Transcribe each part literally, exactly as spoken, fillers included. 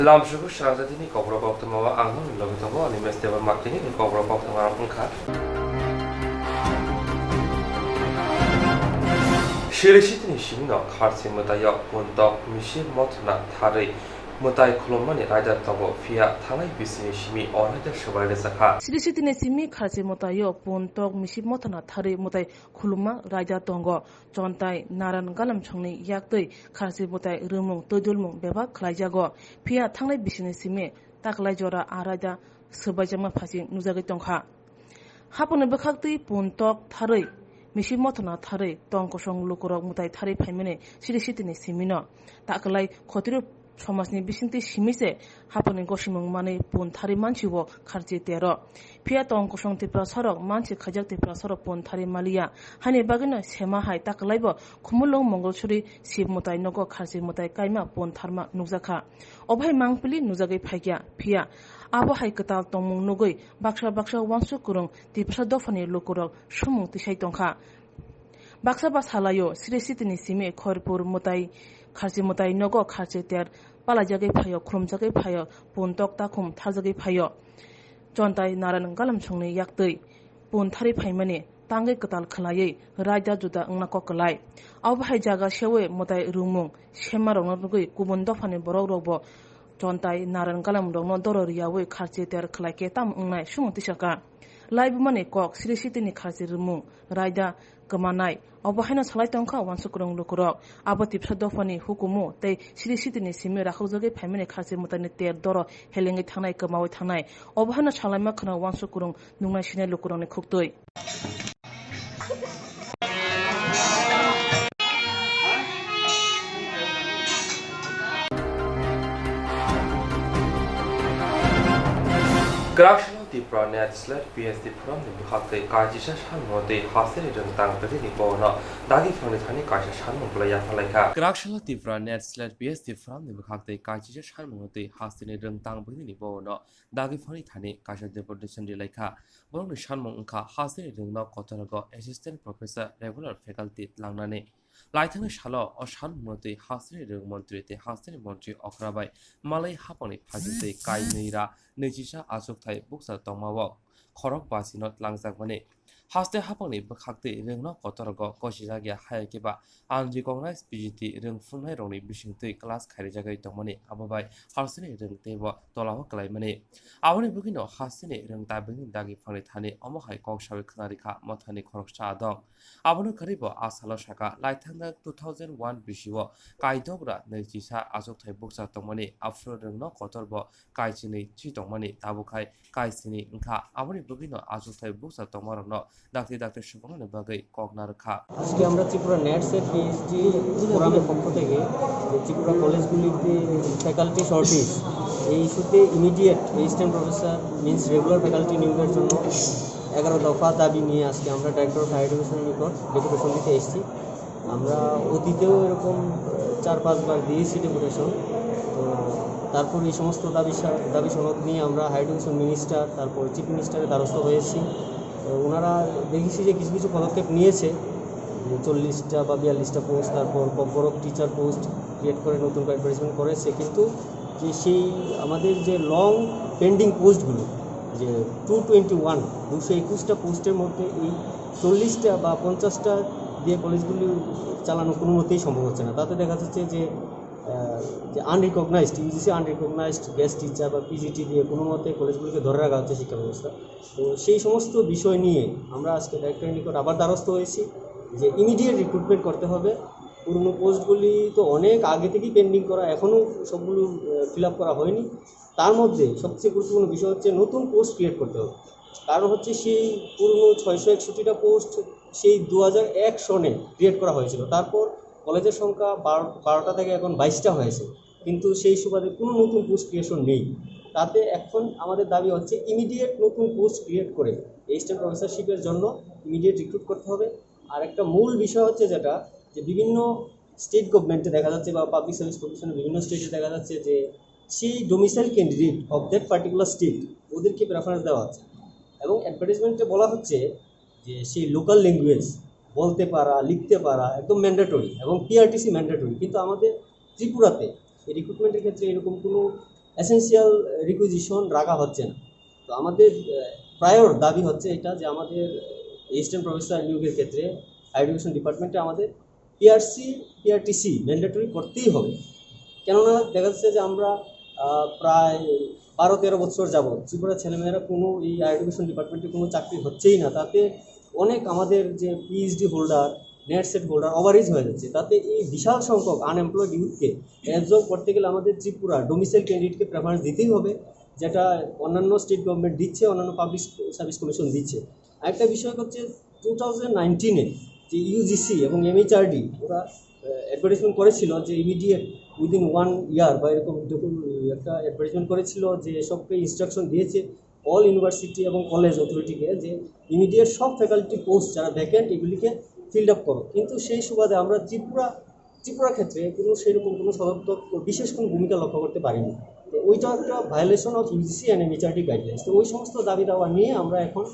Lamsuku srangsa tini kokborok koktwma o ang nokni logi tongo, ani mesteba maktini ni kokborok koktwma rok wngkha. Siri sitini simi no kharchi mwtaio puntok misi mothona tharwi mwtai khulummani raida tongo, phiya thangnai bisini simi o raida swbai rwjakha. Siri sitini simi kharchi mwtaio puntok misi mothona tharwi mwtai khulumma raida tongo. Chontai Naran Galamsongni yaktwi kharchi mwtai rwmung twidulmung bebak khlaijago. Phiya thangnai bisini simi taklai jora a raida swbaijakma phasing nujagwi tongkha. Haponi bwkhaktwi puntok tharwi, misi mothona tharwi tong kosong lukurok mwtai tharwi phaimani siri sitini simino. Taklai khotiro somajni bisingtwi simi se haponi gosimung manwi pun tharwi mansibo kharchi tero. Phiya tong kosong Tiprasarok mansi khaijak Tiprasarok pun tharwi maliya. Haini bagwino sema hai taklaibo Khumulwng Mongolsuri Shiv mwtai nogo kharchi mwtai kaima pun tharma nukjakha. Obo hai mangpili nujagwi phaikya, phiya abo hai kwtal tongmung nugwi baksa baksa uansuk kwrwng Tiprasa dophani lukurok sumung tisai tongkha. Baksa ba salaio siri sitini simi Khairpur mwtai, kharchi mwtai nogo kharchi ter palaijagwi phaio, khulumjagwi phaio, puntok takhum tharjagwi phaio. Chontai Naran Galamsongni yaktwi pun tharwi phaimani tangwi kwtal khwlaiwi raida juda wngna kok kwlai. Abo hai jaga sewi mwtai rwmung semarokno nugwi kubun dophani borokrokbo Chontai Naran Galamrokno doro riyawi kharchi ter khwlaikhe tamo wngnai sumung tisaka. Laibumani kok siri sitini kharchi rwmung raida kwmanai. Obo haino salai tongkha uansuk kwrwng lukurok. Abo Tiprasa dophani hukumu tei siri sitini simi rakhokjagwi phaimani kharchi mwtaini ter doro helengwi thangnai, kwmawi thangnai. Obo haino salaima khwna uansuk kwrwng nuknai sinai lukurokni khuktwi. Kwraksalo Tipra Net slash P S T forum ni bwkhaktwi kaijisa sanmung twi hasteni rwngtang bwtwini bono dagi phangni thani kaisa sanmung belai yapharlaikha. Kwraksalo Tipra Net slash P S T forum ni bwkhaktwi kaijisa sanmung twi hasteni rwngtang bwtwini bono dagi phangni thani kaisa deputation rilaikha. Borokni sanmung wngkha hasteni rwngno kotorgo assistant professor regular faculty tlangnani. Laithangni salo o sanmung twi hasteni rwng montri tei hasteni montri okra bai malai hapangni phaging twi kainwi ra nwichisa achukthai bukcha tongmao khorok basino tlangjakmani. Haste hapangni bwkhaktwi rwngno kotorgo kosijak ya, hai khe ba unrecognized P G T rwng phunuknairokni bisingtwi class khairijagwi tongmani, abo bai hasteni rwng teibo tolao kwlaimani. Aboni bagwino hasteni rwng tabigni dagi phangni thani omo hai kok sawi khwnarikha mothani khoroksa adong. Abono kwrwibo a salo saka, laithangna two thousand one bisio kaidogra nwichisa achukthai bukcha tongmani, aphuru rwngno kotorbo kaisini chi tongmani, tabuk hai kaisini wngkha. Aboni bagwino achukthai bukcha tongmarokno dakti dakti supungnani bagwi kok narwkha. আজকে আমরা ত্রিপুরা নেটস এর পিএইচডি ফোরামের পক্ষ থেকে যে ত্রিপুরা কলেজগুলিতে faculty shortage, এই ইস্যুতে immediate assistant professor means regular faculty নিয়োগের জন্য এগারো দফা দাবি নিয়ে আজকে আমরা ডাইরেক্টর অফ হায়ার এডুকেশনের নিকট ডেপুটেশন দিতে এসেছি। আমরা অতীতেও এরকম চার পাঁচবার দিয়েছি ডেপুটেশন। তো তারপর এই সমস্ত দাবি সা-, দাবি সনদ নিয়ে আমরা হাই এডুকেশন মিনিস্টার, তারপর চিফ মিনিস্টারের দ্বারস্থ হয়েছি। তো ওনারা দেখেছি যে কিছু কিছু পদক্ষেপ নিয়েছে, যে চল্লিশটা বা বিয়াল্লিশটা পোস্ট, তারপর ককবরক টিচার পোস্ট ক্রিয়েট করে নতুন অ্যাডভার্টাইজমেন্ট করেছে, কিন্তু যে সেই আমাদের যে লং পেন্ডিং পোস্টগুলো, যে টু টোয়েন্টি ওয়ান, দুশো একুশটা পোস্টের মধ্যে এই চল্লিশটা বা পঞ্চাশটা দিয়ে কলেজগুলি চালানো কোনো মতেই সম্ভব হচ্ছে না। তাতে দেখা যাচ্ছে যে, আহ, যে unrecognised, UGC unrecognised guest teacher বা পিজিটি দিয়ে কোনো মতে কলেজগুলিকে ধরে রাখা হচ্ছে শিক্ষা ব্যবস্থা। তো সেই সমস্ত বিষয় নিয়ে আমরা আজকে ডাইরেক্টরের নিকট আবার দ্বারস্থ হয়েছি যে ইমিডিয়েট রিক্রুটমেন্ট করতে হবে। পুরনো পোস্টগুলি তো অনেক আগে থেকেই পেন্ডিং করা, এখনও সবগুলো ফিল আপ করা হয়নি। তার মধ্যে সবচেয়ে গুরুত্বপূর্ণ বিষয় হচ্ছে নতুন পোস্ট ক্রিয়েট করতে হবে। কারণ হচ্ছে সেই পুরনো ছয়শো একষট্টিটা পোস্ট সেই দু হাজার এক সনে ক্রিয়েট করা হয়েছিল। তারপর কলেজের সংখ্যা বারো, বারোটা থেকে এখন বাইশটা হয়েছে, কিন্তু সেই সুবাদে কোনো নতুন পোস্ট ক্রিয়েশন নেই। তাতে এখন আমাদের দাবি হচ্ছে ইমিডিয়েট নতুন পোস্ট ক্রিয়েট করে অ্যাসিস্ট্যান্ট প্রফেসরশিপের জন্য ইমিডিয়েট রিক্রুট করতে হবে। আর একটা মূল বিষয় হচ্ছে যেটা, যে বিভিন্ন স্টেট গভর্নমেন্টে দেখা যাচ্ছে বা পাবলিক সার্ভিস কমিশনের বিভিন্ন স্টেটে দেখা যাচ্ছে যে সেই domicile candidate of that particular state, ওদেরকে প্রেফারেন্স দেওয়া হচ্ছে। এবং অ্যাডভার্টাইজমেন্টে বলা হচ্ছে যে সেই লোকাল ল্যাঙ্গুয়েজ বলতে পারা, লিখতে পারা একদম ম্যান্ডেটরি এবং পিআরটিসি ম্যান্ডেটরি। কিন্তু আমাদের ত্রিপুরাতে এই রিক্রুটমেন্টের ক্ষেত্রে এরকম কোনো এসেনশিয়াল রিকুইজিশন রাখা হচ্ছে না। তো আমাদের প্রায়র দাবি হচ্ছে এটা যে আমাদের অ্যাসিস্ট্যান্ট প্রফেসর নিয়োগের ক্ষেত্রে হায়ার এডুকেশন ডিপার্টমেন্টে আমাদের পিআরসি, পিআরটিসি ম্যান্ডেটরি করতেই হবে। কেননা দেখা যাচ্ছে যে আমরা প্রায় বারো তেরো বছর যাবত ত্রিপুরা ছেলেমেয়েরা কোনো এই হায়ার এডুকেশন ডিপার্টমেন্টে কোনো চাকরি হচ্ছেই না। তাতে অনেক আমাদের যে PhD holder, net set holder ওভারএজ হয়ে যাচ্ছে। তাতে এই বিশাল সংখ্যক আনএমপ্লয়েড ইউথকে অ্যাবজর্ব করতে গেলে আমাদের ত্রিপুরা ডোমিসাইল ক্যান্ডিডেটকে প্রেফারেন্স দিতেই হবে, যেটা অন্যান্য স্টেট গভর্নমেন্ট দিচ্ছে, অন্যান্য পাবলিক সার্ভিস কমিশন দিচ্ছে। আরেকটা বিষয় হচ্ছে, টু থাউজেন্ড নাইনটিনে যে ইউজিসি এবং এমএইচআরডি ওরা অ্যাডভার্টাইজমেন্ট করেছিল যে ইমিডিয়েট, উইদিন ওয়ান ইয়ার বা এরকম যখন একটা অ্যাডভার্টাইজমেন্ট করেছিল, যে সবকে ইনস্ট্রাকশন দিয়েছে অল ইউনিভার্সিটি এবং কলেজ অথরিটিকে যে ইমিডিয়েট সব ফ্যাকাল্টি পোস্ট যারা ভ্যাকেন্ট এগুলিকে ফিল আপ করো। কিন্তু সেই সুবাদে আমরা ত্রিপুরা ত্রিপুরা ক্ষেত্রে কোনো সেরকম কোনো সদর্থক বিশেষ কোনো ভূমিকা লক্ষ্য করতে পারিনি। তো ওইটা একটা violation of UGC and MHRD guidelines. তো ওই সমস্ত দাবি দাওয়া নিয়ে আমরা এখন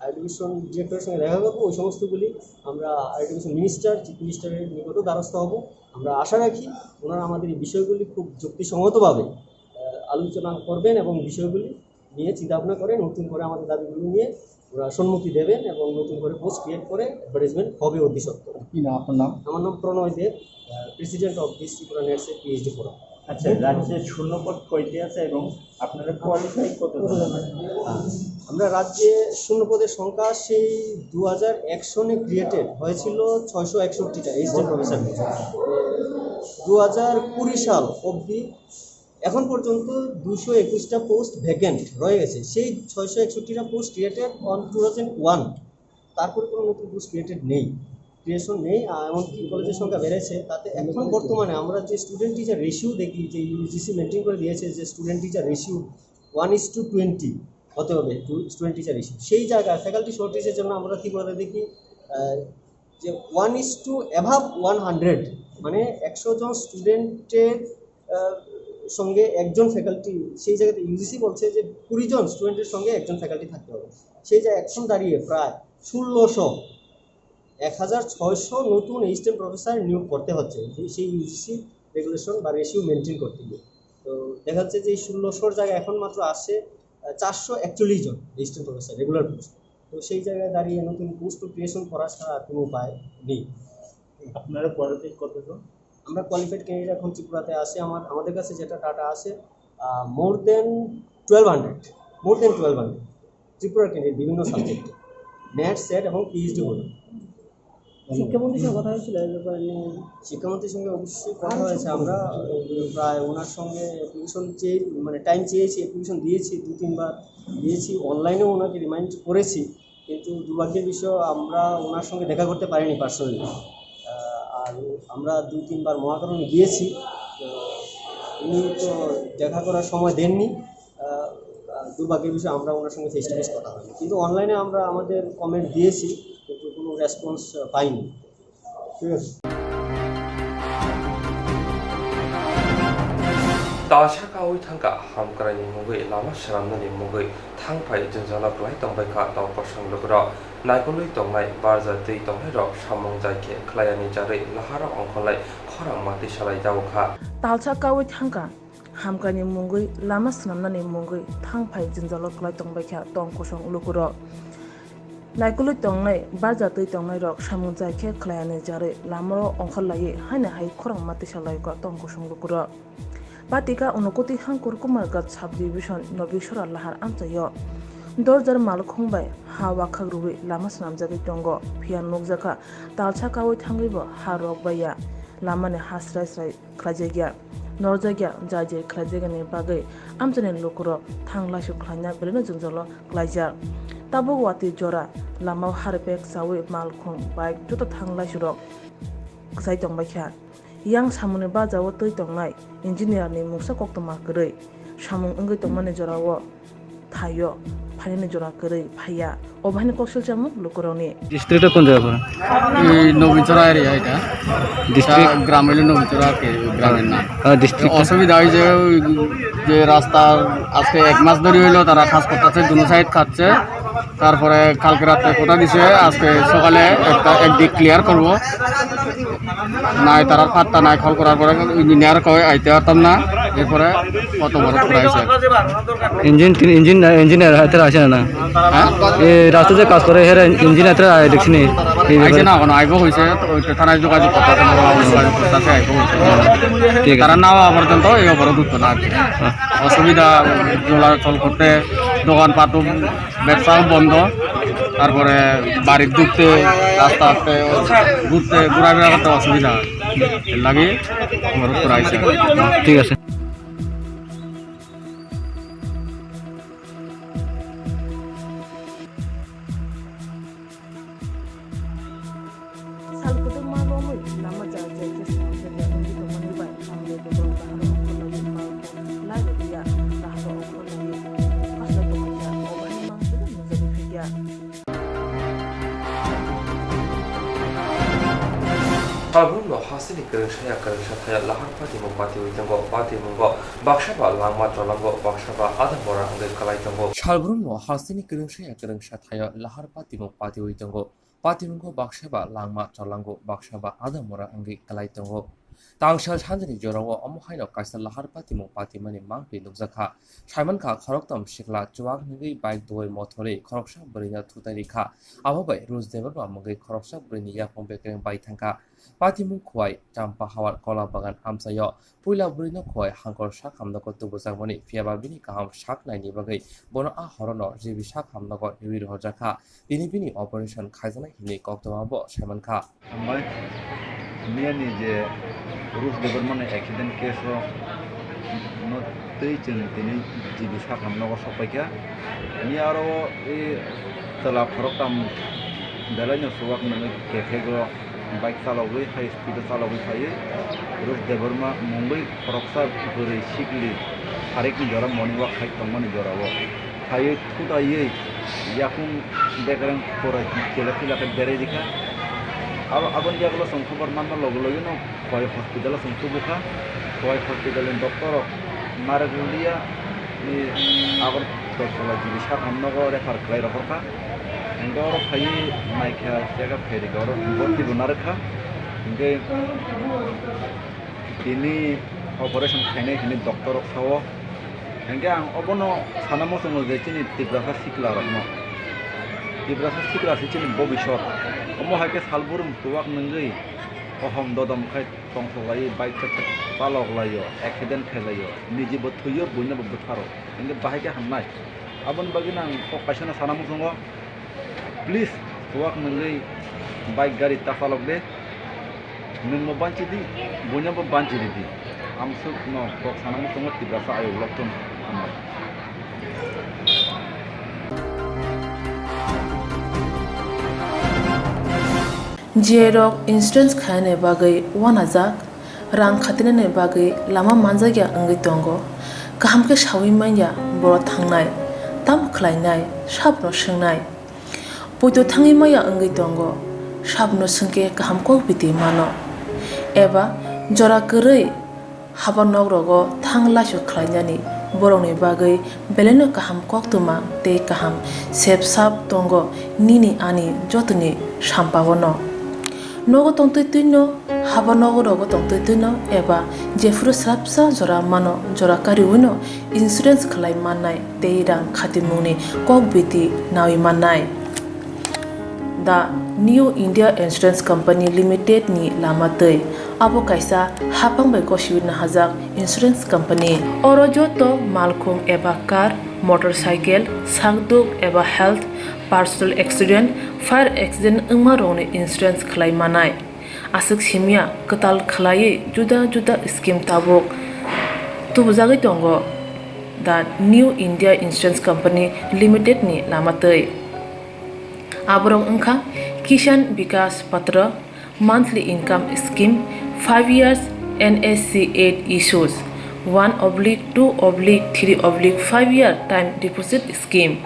এডুকেশন ডিরেক্টরের সঙ্গে দেখা করবো। ওই সমস্তগুলি আমরা এডুকেশন মিনিস্টার, চিফ মিনিস্টারের নিকটও দ্বারস্থ হব। আমরা আশা রাখি ওনারা আমাদের এই বিষয়গুলি খুব যুক্তিসঙ্গতভাবে আহ, আলোচনা করবেন এবং বিষয়গুলি নিয়ে চিন্তা ভাবনা করে নতুন করে আমাদের দাবিগুলি নিয়ে ওরা সম্মতি দেবেন এবং নতুন করে পোস্ট ক্রিয়েট করে অ্যাডভার্টাইজমেন্ট হবে অতি সত্বর। কি নাম আপনার নাম? আমার নাম প্রণয় দেব, president of this Tripura NET SET PhD forum. আচ্ছা, রাজ্যে শূন্যপদ কয়টি আছে এবং আপনারা কোয়ালিফাই কতজন? আমরা রাজ্যে শূন্য পদের সংখ্যা সেই দু হাজার এক সনে ক্রিয়েটেড হয়েছিল ছয়শো একষট্টিটা অ্যাসিস্ট্যান্ট প্রফেসর। দু হাজার কুড়ি সাল অবধি এখন পর্যন্ত দুশো একুশটা পোস্ট ভ্যাকেন্ট রয়ে গেছে। সেই ছয়শো একষট্টিটা post created on two thousand one, তারপরে কোনো নতুন পোস্ট ক্রিয়েটেড নেই, ক্রিয়েশন নেই। আর এমনকি কলেজের সংখ্যা বেড়েছে, তাতে এখন বর্তমানে আমরা যে স্টুডেন্ট টিচার রেশিও দেখি, যে ইউজিসি মেনটেন করে দিয়েছে যে student teacher ratio one is to twenty হতে হবে, স্টুডেন্ট টিচার রেশিও, সেই জায়গায় ফ্যাকাল্টি শর্টেজের জন্য আমরা ত্রিপুরাতে দেখি আহ, যে one is to above one hundred, মানে একশো জন স্টুডেন্টের সঙ্গে একজন ফ্যাকাল্টি, সেই জায়গাতে ইউজিসি বলছে যে কুড়ি জন স্টুডেন্টের সঙ্গে একজন ফ্যাকাল্টি থাকতে হবে। সেই যে এখন দাঁড়িয়ে প্রায় ষোলোশো, এক হাজার ছয়শো নতুন অ্যাসিস্ট্যান্ট প্রফেসর নিয়োগ করতে হচ্ছে সেই ইউজিসি রেগুলেশন বা রেশিও মেনটেন করতে গিয়ে। তো দেখা যাচ্ছে যে এই ষোলোশোর জায়গায় এখন মাত্র আসে চারশো একচল্লিশ জন অ্যাসিস্ট্যান্ট প্রফেসর রেগুলার পোস্ট। তো সেই জায়গায় দাঁড়িয়ে নতুন পোস্ট ক্রিয়েশন করা ছাড়া আর কোনো উপায় নেই। আপনারা কোয়ালিফাইড কতজন? আমরা কোয়ালিফাইড ক্যান্ডিডেট এখন ত্রিপুরাতে আছে, আমার আমাদের কাছে যেটা ডাটা আছে, মোর দেন টুয়েলভ হান্ড্রেড, মোর দেন টুয়েলভ হান্ড্রেড ত্রিপুরার ক্যান্ডিডেট বিভিন্ন সাবজেক্টে, নেট সেট এবং পিএইচডি হলো। শিক্ষামন্ত্রীর সঙ্গে কথা হয়েছিল এই ব্যাপারে নিয়ে? শিক্ষামন্ত্রীর সঙ্গে অবশ্যই কথা হয়েছে। আমরা প্রায় ওনার সঙ্গে অ্যাপ্লিকেশন চেয়ে, মানে টাইম চেয়েছি, অ্যাপ্লিকেশন দিয়েছি, দু তিনবার দিয়েছি, অনলাইনেও ওনাকে রিমাইন্ড করেছি, কিন্তু দুর্ভাগ্যের বিষয় আমরা ওনার সঙ্গে দেখা করতে পারিনি পার্সোনালি। আর আমরা দুই তিনবার মহাকরণে গিয়েছি, তো উনি তো দেখা করার সময় দেননি। আহ, আহ, দুর্ভাগ্যের বিষয় আমরা ওনার সঙ্গে ফেস টু ফেস কথা হয়নি, কিন্তু অনলাইনে আমরা আমাদের কমেন্ট দিয়েছি, কিন্তু কোনো রেসপন্স পাইনি। ঠিক আছে। Talsa kawi thangkha hamkraini mungwi lama swnamnani mungwi thangphai jwngjalo kwlai tongbaikha tong kosong lukurok. Naikolwi tongnai barja twi tongnairok samung jai khe khlaiyani jarwi laharo ongkholnai khorang matwi salai jao kha. Talsa kawi thangkha hamkaini mungwi lama swnamnani mungwi thangphai jwngjalo kwlai tongbaikha tong kosong lukurok. Naikolwi tongnai barja twi tongnairok samung jai khe khlaiyani jarwi lamao ongkhor laiwi haino hai khorang matwi salai kha tong kosong lukurok. Patika Unokoti Hangkur Kumarghat Sub Division Nobisora Lahar amchaio dorjar malkhung bai ha wakhak rwui lama swnamjagwi tongo, phiya nukjakha talsa kaui thangwibo ha rok baiya, lamani ha srai srai khlaijakya, norjakya, jai jai khlaijakya ni bagwi amchaini lukurok thang laisu khlaina belai no jwngjalo klaijak. Tabuk watwi jora lamao ha rwpek chaui malkhung bike joto thang laisurok kwchai tongbaikha. Yang samungni bajao twi tongnai engineer ni mungsa koktwma kwrwi samung wngwi tongmani jorao thaio phainani jora kwrwi phaiya. Obo haino koksil chamung lukurokni. District কোন জায়গা পড়ে? এই নবীনচরা এরিয়া এটা। ডিস্ট্রিক্ট? এটা গ্রাম হইলো নবীনচরা আর কি, ওই গ্রামের নাম। হ্যাঁ, ডিস্ট্রিক্ট। অসুবিধা হয়েছে ওই যে রাস্তার আজকে এক মাস ধরে হইলো তারা কাজ করতেছে, দুনো সাইড খাচ্ছে। তারপরে কালকে রাতে কথা দিছে, আজকে সকালে একটা একদিক ক্লিয়ার করবো। নাই তারা পাত্তা নাই, কল করার পরে ইঞ্জিনিয়ার কয় আইতে পারতাম না। এরপরে কত বড় প্রাইস হয়? ইঞ্জিন, ইঞ্জিন, ইঞ্জিনিয়ার হাতে আসে না? হ্যাঁ? এই রাস্তা যে কাজ করে, এরা ইঞ্জিনিয়ার হাতে আয় দেখছি নি? এই ব্যাপারে? আইছে না, এখনো আইবো কইছে, তো ওই থানায় যোগাযোগ করতেছে, মোবাইলে যোগাযোগ করতেছে, আইবো কইছে। ঠিক আছে। তারা না হওয়া পর্যন্ত এই অবরোধ উঠতো না আর কি। হ্যাঁ। অসুবিধা, চলাচল করতে, দোকানপাট, ব্যবসাও বন্ধ, তারপরে বাড়ির ঢুকতে, রাস্তা হাঁটতে, ঘুরতে, ঘোরাফেরা করতে অসুবিধা হয়। এর লাগি অবরোধ করা হয়েছে। ঠিক আছে। Sal kwbangma romwi lama jal jai khe swnam swnam wngwi tongmani bai hamle boborok baharo okhorlaiwi malkhung laiwi ya, baharo okhorlaiwi khasla tongmani ya, obani mang swnam nukjagwi phikya. Salbrumno hasteni kwrwngsaya kwrwngsa thaya lahar patimung patiwi tongo. Patimungo baksa ba langma cholango, baksa ba adamora wngwi kwlai tongo. Salbrumno hasteni kwrwngsaya kwrwngsa thaya lahar patimung patiwi tongo. Patimungo baksa ba langma cholango, baksa ba adamora wngwi kwlai tongo. Tangsal sanjani jorao omo haino kaisa lahar patimung patimani mangphi nukjakha. Saimankha khorokthom sikla chuak nungwi bike doi mothorwi khoroksa bwrwino thutai rikha. Abo bai Rus Debbarma mungwi khoroksa bwrwini yaphang bekereng bai thangkha. Patimung khuai Champa Hawar Kola Bagan amchaio puila bwrwino khuai hangkor sak hamnogo tubujakmani, phiyaba bini kaham sak naini bagwi bono a horono G B sak hamnogo riwi rohorjakha. Tini bini operation khaijaknai hinwi koktwma bo saimankha. Hambai. Miyani je Rus Debbarmani accident case o no tei chwng tini G B sak hamnogo sokpaikha. Miya aro e chwla khoroktham belaino chuak nungwi kephego bike chalogwi high speed o chalogwi phaiwi Rus Debbarma mungwi khoroksa bwrwi sikli sarikni jora morning walk khai tongmani jorao. Phaiwi thudaiwi yakung bekereng pore kela thila khe berai rikha. Abo, aboni yagulo chwng khobor manma logi logino Khowai hospital o chwng tubukha. Khowai hospital ni doctor rok narwk rwliya, ni Agartala G B sak hamnogo refer khlai rohorkha. Hingke oro phaiwi naikha, chekha phairikha, oro bhorti bo narwkha. Hingke tini operation khainai hinwi doctor rok sao. Hingke ang obono sana muchungo je chini Tiprasa sikla rokno, Tiprasa sikla se chini bobisot. Omo hai khe salburum chuwak nungwi, kohom dodom khai tongthok lai, bike chak chak chalok lai o, accident khai lai o, niji bo thwi o, buino bo bwtharo. Hingke bahai khe hamnai. Aboni bagwi no ang kok kaisa no sana muchungo, please, chuwak nungwi bike gari ta chalok de. Nwng bo banchi di, buino bo banchi ridi. Amsuk no kok sana muchungo Tiprasa ayuk lokthung. Hambai. J rok insurance khainani bagwi uanajak, rang khatinani bagwi lama manjakya wngwi tongo. Kaham khe saui manya borok thangnai, tamo khlainai, sabono swngnai. Poito thangwi maya wngwi tongo, sabono swngkhe kaham kok biti mano. Eba jora kwrwi haba nogrogo thang laisu khlainani borokni bagwi belaino kaham koktwma tei kaham sep sap tongo nini ani jotoni sampao no. Nogo tongtwi twino, haba nogo rogo tongtwi twino eba jephuru srapsa jora mano jora kariwino insurance khlai mannai tei rang khatimungni kok biti naui mannai. The New India Insurance Company Limited ni lama twi. Abo kaisa hapang bai gosiwi nahajak insurance company. Oro joto malkhung eba car, motorcycle, sakduk eba health, personal accident, fire accident wngma rokni insurance khlai manai. Aswk simya kwtal khwlaiwi juda juda scheme tabuk tubujagwi tongo the New India Insurance Company Limited ni lama twi. Aborok wngkha Kisan Vikas Patra, monthly income scheme, five years N S C eight issues, one oblique two oblique three oblique five year time deposit scheme.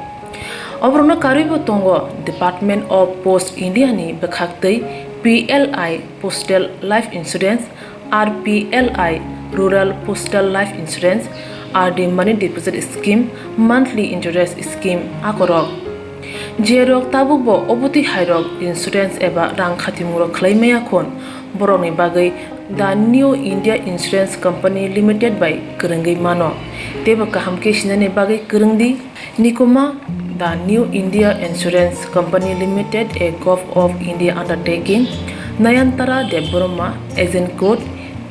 Oborokno karwibo tongo Department of Post India ni bwkhaktwi P L I Postal Life Insurance, R P L I Rural Postal Life Insurance, R D Money Deposit Scheme, Monthly Interest Scheme akorok. Jerok tabukbo obotwi hairok insurance eba rang khatimungrok khlai maya khun, borokni bagwi The New India Insurance Company Limited bai kwrwngwi mano. Teibo kaham khe sinani bagwi kwrwng di. Nikuma, The New India Insurance Company Limited, a Govt of India undertaking. Nayantara Debbarma, agent code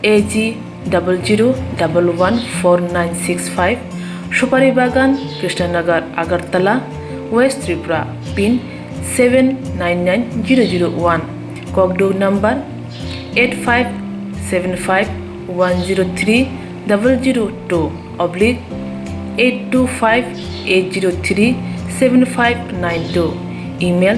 A G double zero double one four nine six five, Supari Bagan, Krishnanagar, Agartala, West Tripura, pin seven nine nine zero zero one, kokduk number eight five seven five one zero three double zero two oblique eight two five eight zero three seven five nine two, email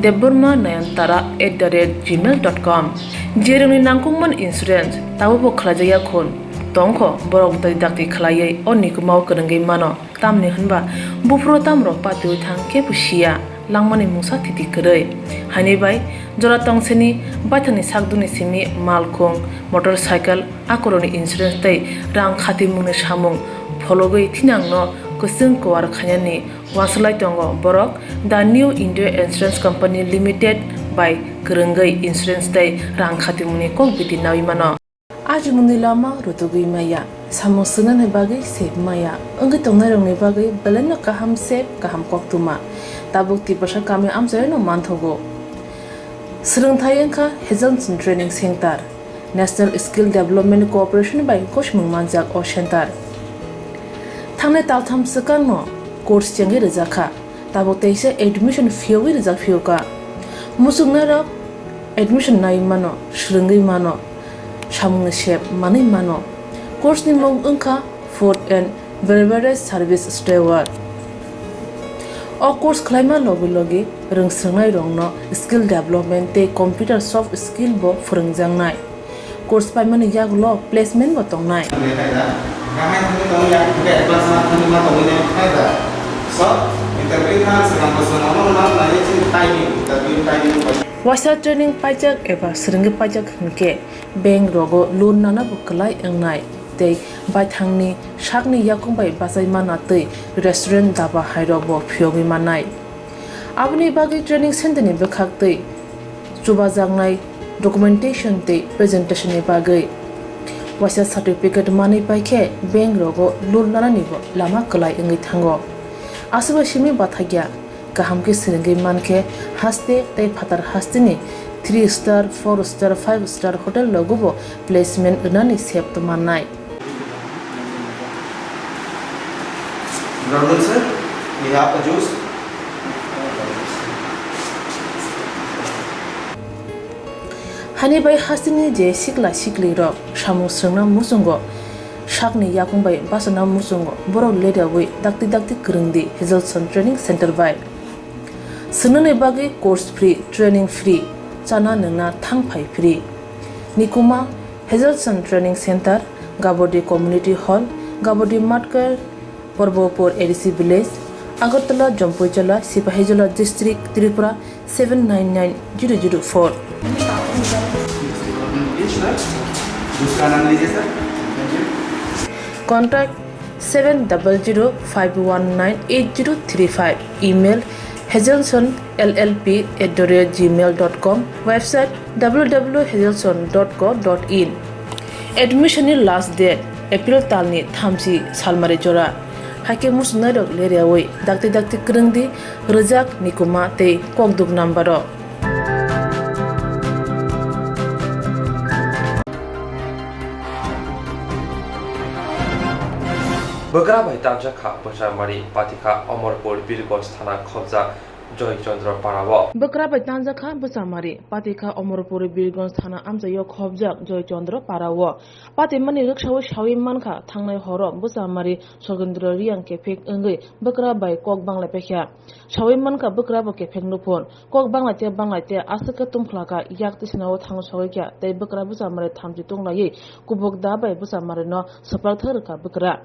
debbarma nayantara at the rate gmail dot com. Jerwngni nangkukmani insurance tabukbo khlaijakya khun tongkho, borok dakti dakti khlaiwi o nikumao kwrwngwi mano. Tamni hwnba buphuru tamrok patiwi thang kebo siya, langmani mungsa thiti kwrwi. Haini bai jora tongseni baithangni sakdukni simi malkhung, motorcycle, akorokni insurance tei rang khatimungni samung phologwi thinangno kwchwng kuar khainani uansuk lai tongo borok. The New India Insurance Company Limited bai kwrwngwi insurance tei rang khatimungni kok biti naui mano. Ajimungni lama rutugwi maya, samung swngnani bagwi sep maya, wngwi tongnairokni bagwi belaino kaham sep, kaham koktwma. Tabuk Tiprasa kami amchaino manthogo. Swrwngthai wngkha Hazelson Training Center, National Skill Development Corporation bai gosimung manjak o center. Thangnai taltham swkangno course chengwi rwjakha. Tabuk teisa admission phiyogwi rijak phiyokha. Muchungnairok admission naiwi mano, swrwngwi mano, samungni sep manwi mano. Course ni mung wngkha Food and Beverage Service Steward. O course khlaima logi logi rwngswrwngnairokno skill development tei computer soft skill bo phwrwngjaknai. Course paimani yagulo placement bo tongnai. Waisa training paijak eba swrwngwi paijak hinkhe bank rogo loan nana bo kwlai wngnai tei baithangni sakni yakung bai bachai mana tei restaurant daba hairok bo phiyogwi mannai. Aboni bagwi training center ni bwkhak tei chubajaknai documentation tei presentation ni bagwi waisa certificate manwi paikhe bank rogo loan nanani bo lama kwlai wngwi thango. Aswkbai simi bathakya kaham khe swrwngwi mankhe haste tei phatar hasteni three star, four star, five star hotel rogo bo placement rwnani sep mannai. Brother sir, we have a juice. Hani bai hasteni je sikla sikli rok samung swrwngna muchungo, sakni yakung bai bachana muchungo, borok leriawi dakti dakti kwrwng di Hazelson Training Center bai. Swrwngnani bagwi course free, training free, chana nwngna thang phai free. Nikuma, Hazelson Training Center, Gabodi Community Hall, Gabodi Matkar, Porbopur A D C Village, Agartala, Jampuijala, Sipahijola District, Tripura seven nine nine zero zero four. दूसरा नाम लीजिए sir. Contact seven double zero five one nine eight zero three five, email hazelson L L P at the rate gmail dot com, website W W W hazelson dot co dot in. Admission ni last date April talni thamchi salmari jora. Haikhe muchungnairok leriawi dakti dakti kwrwng di, rwjak, nikuma tei kokduk number o. Bwkra bai tanjakha bwchamari, patikha Omorpur Birgonj thana khobjak Joy Chandra Para o. Bwkra bai tanjakha bwchamari, patikha Omorpur Birgonj thana amchaio khobjak Joy Chandra Para o. Patimani rwksaui saui mankha, thangnai horo bwchamari Sogendra Reang kephek wngwi bwkra bai kok banglai paikha. Saui mankha bwkra bo kephek nuphun. Kok banglaite banglaite aswk khe tungphlaka, yak tisana o thang sogwi kha tei bwkra bwchamari thamchi tunglaiwi kubuk da bai bwchamarino swprak thang rwkha bwkra.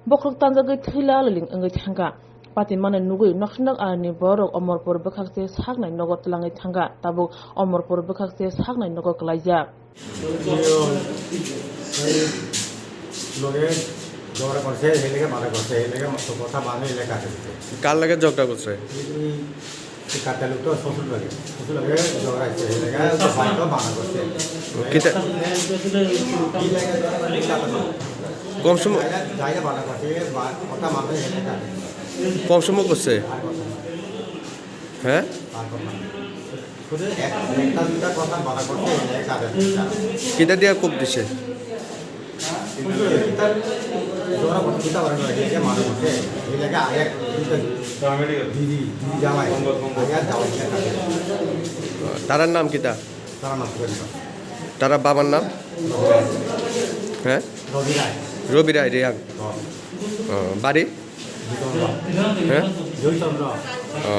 Bokhorok tanjagwi thwila liling wngwi thangkha. Patimani nugwi nokhnok aroni borok Omorpur bwkhak se saknai nogo twlangwi thangkha, tabuk Omorpur bwkhak se saknai nogo kwlaijak. लोग झगड़ा करते हैं, लेके मारा करते हैं, लेके तो কথা বান্ধে এলাকা থেকে। কার লগে ঝগড়া করছে? কাটা লোকটা শ্বশুর লাগে, শ্বশুর লাগে ঝগড়া হচ্ছে, এই জায়গায় তো বাড়িটা বানা করছে। কিতা? কি লাগে? কম সময়, জায়গা বানা করছে, বা-, কথা মাথায় রেখে কাটে। কম সময় করছে? আর কথা না। হ্যাঁ? আর কথা না। শুধু এক-, একটা দুইটা কথা বানা করছে, এই জায়গায় কাটে না। কিতা দিয়া কোপ দিছে? তারার নাম কিতা? তারার বাবার নাম? হ্যাঁ? রবি রায়। রবি রায় রিয়াং। ও, বাড়ি? হ্যাঁ? ও।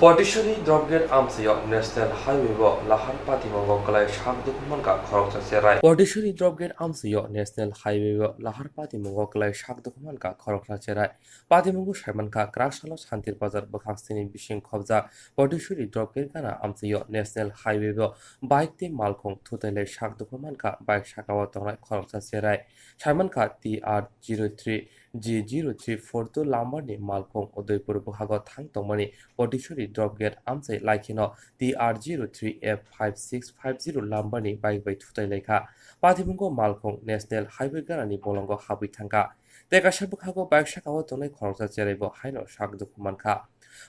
Potisuri drop gate amchaio National Highway o lahar patimungo kwlai sak dukhu mankha khoroksa cherai. Potisuri drop gate amchaio National Highway o lahar patimungo kwlai sak dukhu mankha khoroksa cherai. Patimungo saimankha Kraksalo Santir Bazar bwkhak sini bising khobjak Potisuri drop gate gana amchaio National Highway o bike tei malkhung thutailai sak dukhu mankha bike sakao tongnai khoroksa cherai. Saimankha T R zero three G zero three four two lambar ni malkhung Udaipur bwkhago thang tongmani Potisuri drop gate amchai laikheno T R zero three F five six five zero lambar ni bike bai thutai laikha. Patimungo malkhung National Highway gana ni bolongo habwi thangkha. Tei kaisa bwkhago bike sakao tongnai khoroksa cherai bo haino sak dukhu mankha.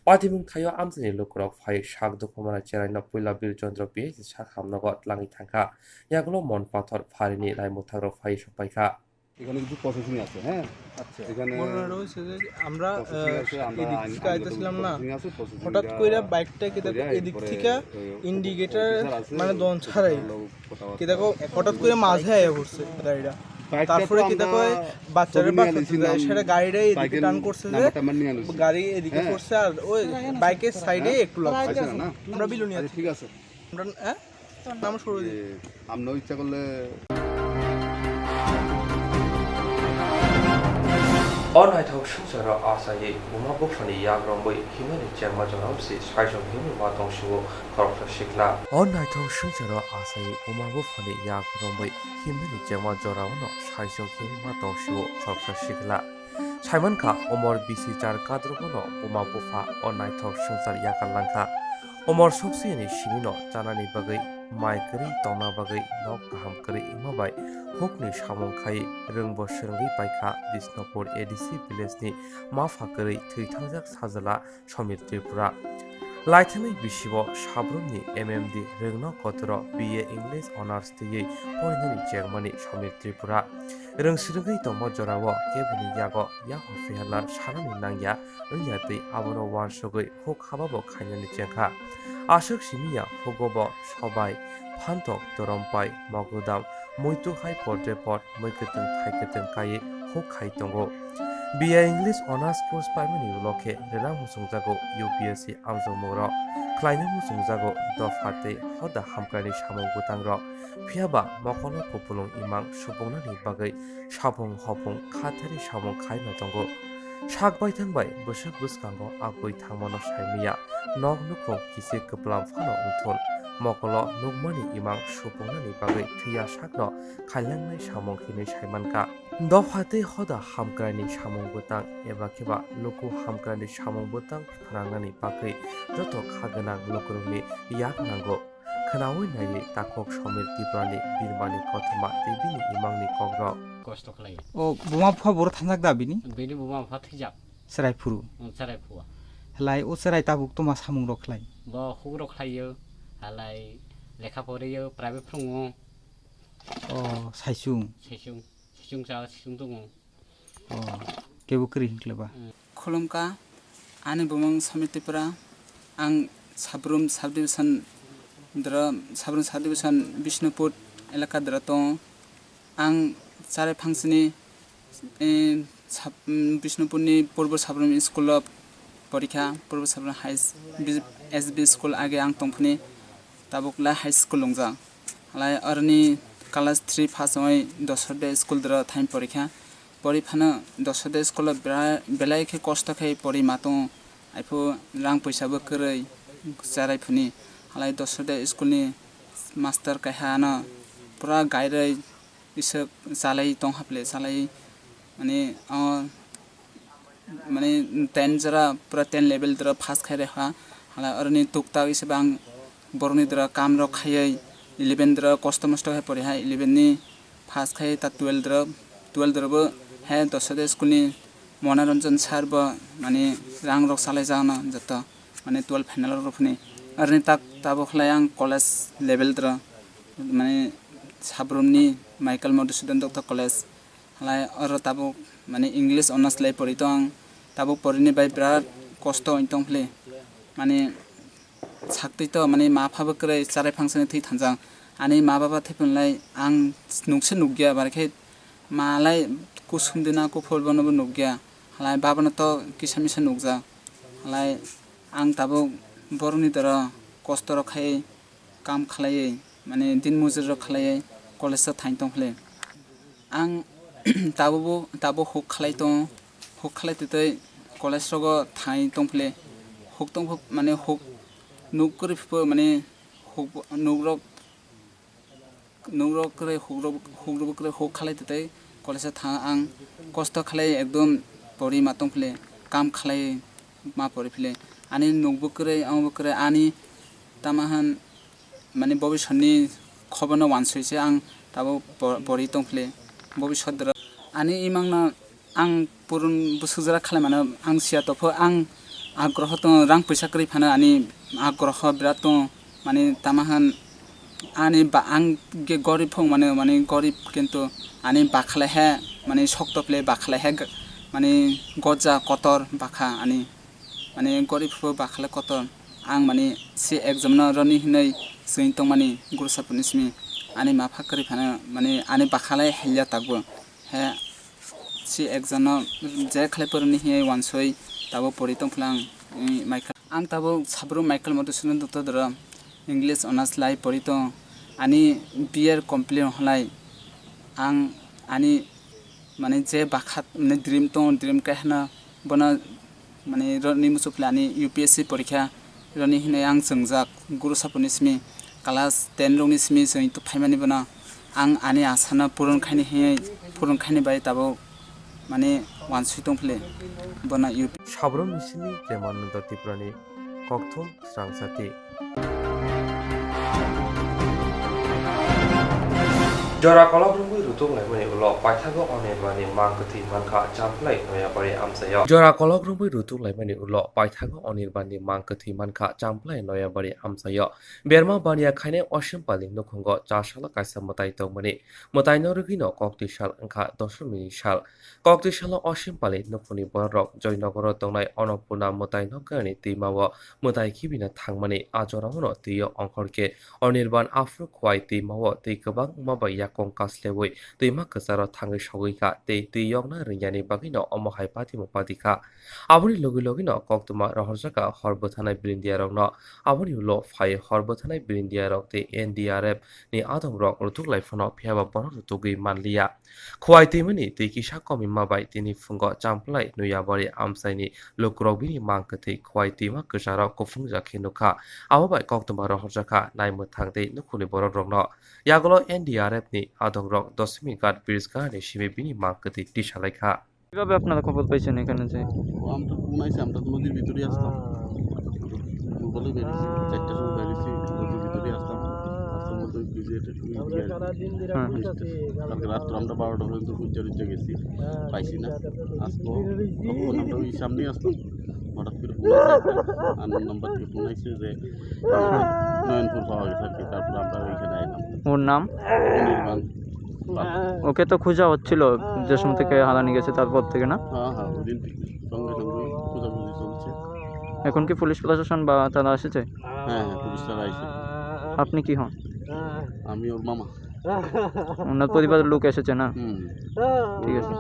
Patimung thaio amchaini lukurok phai sak dukhu manai cheraino puila Bir Chandra P H C sak hamnogo tlangwi thangkha. Yagulo Mon Pathor pharini laimwthangrok phai sokpaikha. এখানে কিছু প্রসেসিং আছে, হ্যাঁ। আচ্ছা। এখানে ঘটনাটা হয়েছে যে আমরা, প্রসেসিং আহ, আছে, আমরা এদিক আইন-, থেকে আইনগত আইতেছিলাম না, প্রসেসিং আছে, প্রসেসিং হঠাৎ এটা করে বাইকটা কি দেখো করে এদিক এরপরে থেকে ওই ইন্ডিকেটর অফিসার আছে, মানে দন ওই ছাড়াই অফিসার লোক কথা কি দেখো হঠাৎ করে মাঝে আয়া পড়ছে গাড়িটা। বাইকটা তারপরে তো কি দেখো আমরা ওই বাচ্চারা ছবি নিয়ে বাচ্চা আনিছি, তুলতে নাম সেটা গাড়িটা এদিকে বাইকের টান করছে যে নাম্বার টাম্বার নিয়ে আনিছি। গাড়ি এদিকে হ্যাঁ। পড়ছে আর ওই বাইকের সাইডে হ্যাঁ? একটু লাগছে। আচ্ছা, না? আমরা বিলুনিয়া আচ্ছা, ঠিক আছে। আমরা, হ্যাঁ? নাম শুরু দিই। এ, আপনি ইচ্ছা করলে O naithok swngcharo achaiwi buma buphani yak romwi himnani chengma jorao se saijwk himwi ma tong sio khoroksa sikla. O naithok swngcharo achaiwi buma buphani yak romwi himnani chengma jorao no saijwk himwi ma tong sio khoroksa sikla. Saimankha, umor bisi char kadrogono buma bupha o naithok swngchar yakar langkha. Umor soksiyani simino chanani bagwi, mai kwrwi tongna bagwi, nok kaham kwrwi wngma bai hukni samung khai rwngbo swrwngwi paikha Bishnupur A D C village ni mapha kwrwi thwi thangjak sajla Samir Tripura. Laithani bisibo sabrumni M M D rwngno kotoro B A English Honours twiwi porinani chengmani Samir Tripura. Rwngsirwgwi tongma jorao keboni yago yapha pherna sanani nangya wngya tei abono uansugwi huk hababo khainani chengkha. Aswk simiya hugo bo sobai, phantok, torompai, mogudam, muitu hai podre pod, mui kwtwng thai kwtwng kaiwi huk khai tongo. B A English Honours course paimani ulo khe rwna muchungjago U P S C amjokmungrok. Khlaina muchungjago dopha tei hoda hamkraini samung bwtangrok. Phiyaba mokolo kupulung imang supungnani bagwi sapung hopung khathari samung khaino tongo. Sak baithang bai bwswk bwskango agwi thangmano saimanya. Nok nukhung kichik kwplam phano wngthun. Mokolo nukmani imang supungnani bagwi thwiya sakno khainangnai samung hinwi saimankha. Dopha tei hoda hamkraini samung bwtang eba kheba luku hamkraini samung bwtang phnangnani bagwi joto kha gwnang lukurokni yak nango. Khwnaui naiwi takhuk Somir Tripurani birmani kothoma tei bini imangni kokrok. Kosto khlai. O buma bupha boro thangjak da bini? Bini buma bupha thwijak. Chwrai phuru? Chwrai phuru. Halai o chwrai tabuk toma samungrok khlai? Bo hukrok khlaio, halai lekha poriyo, private phwrwngo. O saisung? Saisung, saisung cha, saisung tongo. O kebo kwrwi hinkle ba? Khulumkha, ani bumung Samir Tripura. Ang Sabrum subdivision dra, Sabrum subdivision Bishnupur elaka dra tongo. Ang chare phangsini, eh, sab-, mm, Bishnupurni Purbo Sabrum school o porikha, Purbo Sabrum high s-, B-, S B school age ang tongphani, tabuk le high school wngjak. Halai aroni class three pass wngwi Dosorde school dra thain porikha. Pori phano Dosorde school o bera-, belai khe kosto khe pori ma tongo. Aiphu rang puisa bo kwrwi charai phuni. Halai Dosorde school ni master kaiha ano pura gairwi iswk chalai tong haple chalai mani o Mane ten jora pura ten level dora pass khai rwkha. Hala oroni tukta ise bang borokni dora kam rok khaiwi eleven dora kosto mosto khe poriha eleven ni pass khai ta twelve dora twelve dora bo he Dosode school ni Monoranjan sir bo mane rang rok salai jagna joto mane twelve final rok phani aroni tak tabuk khlai ang college level dora mane Sabrum ni Michael Madhusudan Dutta College. Halai oro tabuk mane English honours lai pori tong, tabuk porini bai birat kosto wng tong phli. Mane saktwi to mane ma pha bo kwrwi charai phangsani thwi thanjak. Ani ma baba thwi phunlai ang nukse nukya, bar khe ma lai kusum dina kuphur bono bo nukya. Halai baba no to kisa misa nukjak. Halai ang tabuk borokni doro kosto rok khai kam khlaiwi, mane din mujuri rok khlaiwi college o thain tong phli. Ang tabukbo, tabuk huk khlai tongo, huk khlai twi twi college rogo thai tong phli. Huk tong phuk, mane huk nuk kwrwi phuk mane huk nuk rok, nuk rok kwrwi huk rok, huk rok kwrwi huk khlai twi twi college o thang ang kosto khlai ekdom pori ma tong phli, kam khlai ma pori phli. Ani nuk bo kwrwi, ang bo kwrwi, ani tama han mane bobisotni khobono wansoi se ang tabuk po-, pori tong phli. Bobisot doro ani imangno ang purun bwswk jora khlai mano ang siya topho ang agroho tongo, rang puisa kwrwi phano ani agroho birat tongo, mane tama han ani ba ang ge gorib phung mano, mane gorib kintu ani bakhalai he mane sokto phli bakhalai he g-, mane goja kotor bakha ani. Mane gorib phuru bakhalai kotor. Ang mane si ekjamno roni hinwi chwng tongmani gurusapurni simi ani mapha kwrwi phano mane ani bakhalai haiya takbo. He si ekjamno je khlai poroni hinwi wansoi tabuk pori tong phlang, mm, Michael. Ang tabuk Sabrum Michael Madhusudan Dutta doro English honours lai pori tong. Ani B A complete halai ang ani mane je bakha mane dream tong, dream kaihana bono mane roni muchuk philani U P S C porikha roni hinwi ang chwngjak guru sapurni simi class ten rokni simi chwng phaimani bono ang ani asano puron khaini hinwi puron khaini bai tabuk mane wansui tong phili bono U P. Sabrum ni simi Premananda Tripurani kokthum srang sati. Jora kolok rwngwi rutuk laimani ulo paithago Anirbanni mang kwthwi mankha Champlai Noyabari amchaio. Jora kolok rwngwi rutuk laimani ulo paithago Anirbanni mang kwthwi mankha Champlai Noyabari amchaio. Berma baniya khainai Osim Pali nukhungo cha salo kaisa mwtai tongmani. Mwtaino rwgwino koktwi sal wngkha Dosomini sal. Koktwi salo Osim Pali nukhungni bororok Joynogoro tongnai Annapurna mwtai nokni twimao mwtai khibina thangmani. A jorao no twio ongkhor khe Anirban aphuru Khowai twimao twi kwbang wngma bai yakung kasleui twima kwcharo thangwi sogwi kha tei twi yokna rwngyani bagwino omo hai patimung pati kha. Aboni logi logi no koktwma rohorjak kha hor bwthanai brindiya rokno. Aboni ulo phai hor bwthanai brindiya rok tei N D R F ni adong rok rutuk lai phano, phiya ba bono rutugwi manliya. Khowai twimani twi kisa komi ma bai tini phungo Champlai Noyabari amchaini lukurok bini mang kwthwi Khowai twima kwcharo kuphungjak khe nukha. Abo bai koktwma rohorjak kha naimwthang tei nukhungni borok rokno. Yagulo N D R F ni adong rok Dosomini Ghat bridge gana ni simi bini mang kwthwi tisa lai kha. কিভাবে আপনারা খবর পাইছেন এখানে যে? ও, আমরা তো মনে হয়েছে, আমরা তো নদীর ভিতরেই আসতাম। মোবাইলে বেরিয়েছি, চারটার সময় বেরিয়েছি, নদীর ভিতরেই আসতাম। আসতে বলতে ওই ব্রিজে একটা টুই দিয়ে আর কি। হ্যাঁ। কালকে রাত্রে আমরা বারোটা পর্যন্ত খুঁজতে টুজতে গেছি, পাইছি না। আজকে তখন আমরা ওই সামনেই আসতাম, হঠাৎ করে ফোন আসে, আননোন নাম্বার থেকে ফোন আসে যে নয়নপুর পাওয়া গেছে আর কি। তারপর আমরা ওইখানে আইলাম। ওর নাম? অনির্বাণ। ওকে তো খোঁজা হচ্ছিল যে সময় থেকে হারানি গেছে, তারপর থেকে না? হ্যাঁ, হ্যাঁ, ওই দিন থেকে সঙ্গে সঙ্গে খোঁজাখুঁজি চলছে। এখন কি পুলিশ প্রশাসন বা তারা এসেছে? হ্যাঁ, হ্যাঁ, পুলিশ তারা এসে। আপনি কি হন? আমি ওর মামা। ওনার পরিবারের লোক এসেছে না? হুম। ঠিক আছে।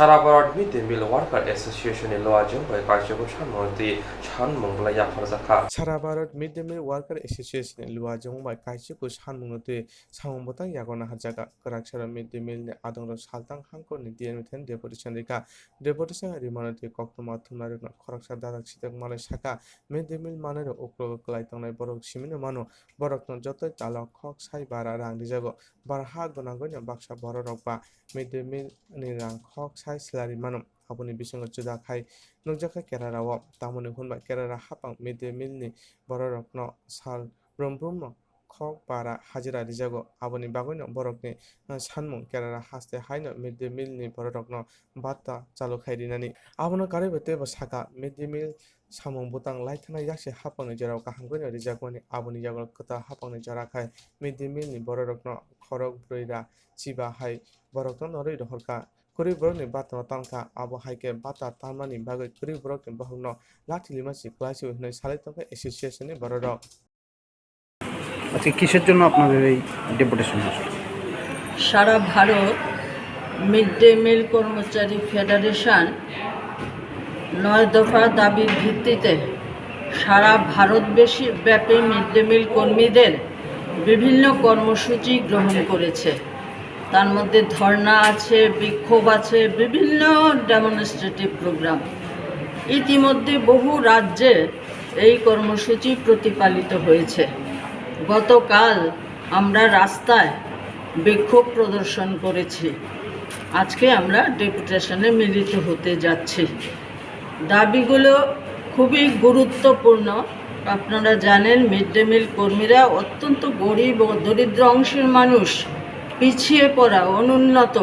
Sara Bharat Mid Day Meal Worker Association ni luajwng bai kaisiko sanmungno twi sanmung belai yapharjakha. Sara Bharat Mid Day Meal Worker Association ni luajwng bai kaisiko sanmungno twi samung bwtang yago naharjaka. Kwraksarok Mid Day Meal ni adongrok saltang hangkorni D M than deputation rikha. Deputation rimano twi koktwma thumnairokno khoroksa dajak sitok malai saka, Mid Day Meal manwirok uklogo kwlai tongnai borok simino mano. Borokno jotoi talo khok sai bara rang rijago. Bara ha gwnangwino baksa bororok ba Mid Day Meal ni rang khok sai swlari mano. Aboni bisingo juda khai nukjakha Kerala o. Tamoni hwnba Kerala hapang Mid Day Meal ni bororokno sal brum brumno khok bara hajira rijago. Aboni bagwino borokni, eh, sanmung Kerala haste haino Mid Day Meal ni bororokno bata chalu khai rinani. Abono karwi bai teibo saka, Mid Day Meal samung bwtang laithana yaksi hapangni jorao kaham kheno rijakmani, aboni yago kwtal hapangni jora khai Mid Day Meal ni bororokno khorok brwi ra chiba hai borokno norwi rohorkha. Kwrwi borokni batano tankha, abo hai khe bata tanmani bagwi kwrwi borokni bohrokno lathi lima si kwlai si hwnwi salai tongkha association ni bororok. আজকে কিসের জন্য আপনাদের এই ডেপুটেশন? সারা Bharat mid day meal কর্মচারী ফেডারেশন নয় দফা দাবির ভিত্তিতে সারা ভারতবেশী ব্যাপী মিড ডে মিল কর্মীদের বিভিন্ন কর্মসূচি গ্রহণ করেছে। তার মধ্যে ধর্ণা আছে, বিক্ষোভ আছে, বিভিন্ন ডেমনস্ট্রেটিভ প্রোগ্রাম। ইতিমধ্যে বহু রাজ্যে এই কর্মসূচি প্রতিপালিত হয়েছে। গতকাল আমরা রাস্তায় বিক্ষোভ প্রদর্শন করেছি। আজকে আমরা ডেপুটেশনে মিলিত হতে যাচ্ছি। দাবিগুলো খুবই গুরুত্বপূর্ণ। আপনারা জানেন, মিড ডে মিল কর্মীরা অত্যন্ত গরিব ও দরিদ্র অংশের মানুষ, পিছিয়ে পড়া, অনুন্নত,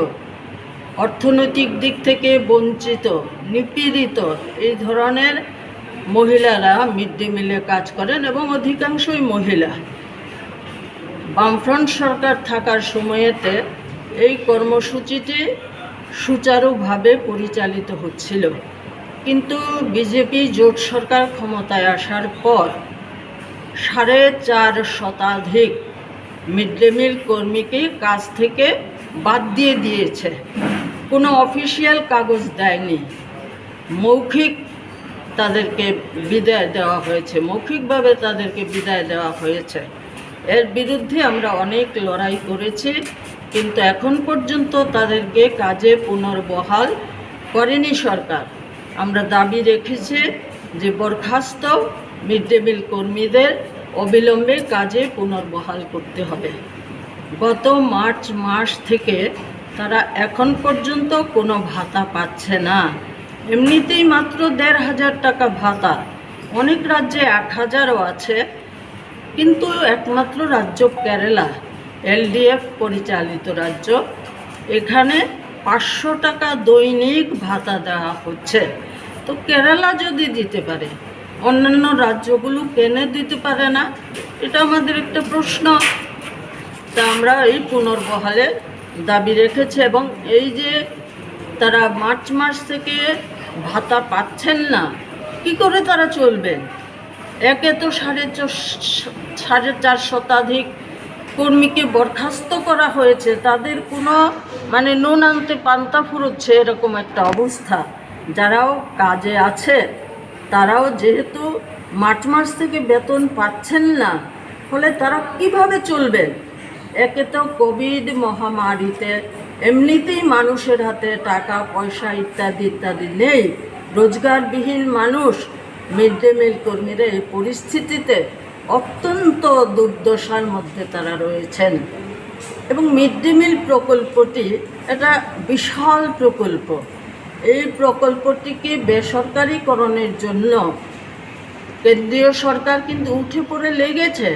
অর্থনৈতিক দিক থেকে বঞ্চিত, নিপীড়িত এই ধরনের মহিলারা মিড ডে মিলে কাজ করেন এবং অধিকাংশই মহিলা। বামফ্রন্ট সরকার থাকার সময়েতে এই কর্মসূচিটি সুচারুভাবে পরিচালিত হচ্ছিল, কিন্তু বিজেপি জোট সরকার ক্ষমতায় আসার পর সাড়ে চার শতাধিক মিড ডে মিল কর্মীকে কাজ থেকে বাদ দিয়ে দিয়েছে। কোনো অফিসিয়াল কাগজ দেয়নি, মৌখিক তাদেরকে বিদায় দেওয়া হয়েছে, মৌখিকভাবে তাদেরকে বিদায় দেওয়া হয়েছে। এর বিরুদ্ধে আমরা অনেক লড়াই করেছি, কিন্তু এখন পর্যন্ত তাদেরকে কাজে পুনর্বহাল করেনি সরকার। আমরা দাবি রেখেছি যে বরখাস্ত মিড ডে মিল কর্মীদের অবিলম্বে কাজে পুনর্বহাল করতে হবে। গত মার্চ মাস থেকে তারা এখন পর্যন্ত কোনো ভাতা পাচ্ছে না। এমনিতেই মাত্র দেড় হাজার টাকা ভাতা, অনেক রাজ্যে এক হাজারও আছে, কিন্তু একমাত্র রাজ্য কেরালা, এলডিএফ পরিচালিত রাজ্য, এখানে পাঁচশো টাকা দৈনিক ভাতা দেওয়া হচ্ছে। তো কেরালা যদি দিতে পারে, অন্যান্য রাজ্যগুলো কেন দিতে পারে না? এটা আমাদের একটা প্রশ্ন। তা আমরা এই পুনর্বহালের দাবি রেখেছি এবং এই যে তারা মার্চ মাস থেকে ভাতা পাচ্ছেন না, কি করে তারা চলবেন? একে তো সাড়ে চার, সাড়ে চার শতাধিক কর্মীকে বরখাস্ত করা হয়েছে, তাদের কোনো, মানে, নুন আনতে পান্তা ফুরোচ্ছে এরকম একটা অবস্থা। যারাও কাজে আছে, তারাও যেহেতু মার্চ মাস থেকে বেতন পাচ্ছেন না, ফলে তারা কিভাবে চলবেন? একে তো কোভিড মহামারীতে এমনিতেই মানুষের হাতে টাকা পয়সা ইত্যাদি ইত্যাদি নেই, রোজগারবিহীন মানুষ। মিড ডে মিল কর্মীরা এই পরিস্থিতিতে অত্যন্ত দুর্দশার মধ্যে তারা রয়েছেন। এবং মিড ডে মিল প্রকল্পটি একটা বিশাল প্রকল্প। এই প্রকল্পটিকে বেসরকারিকরণের জন্য কেন্দ্রীয় সরকার কিন্তু উঠে পড়ে লেগেছে,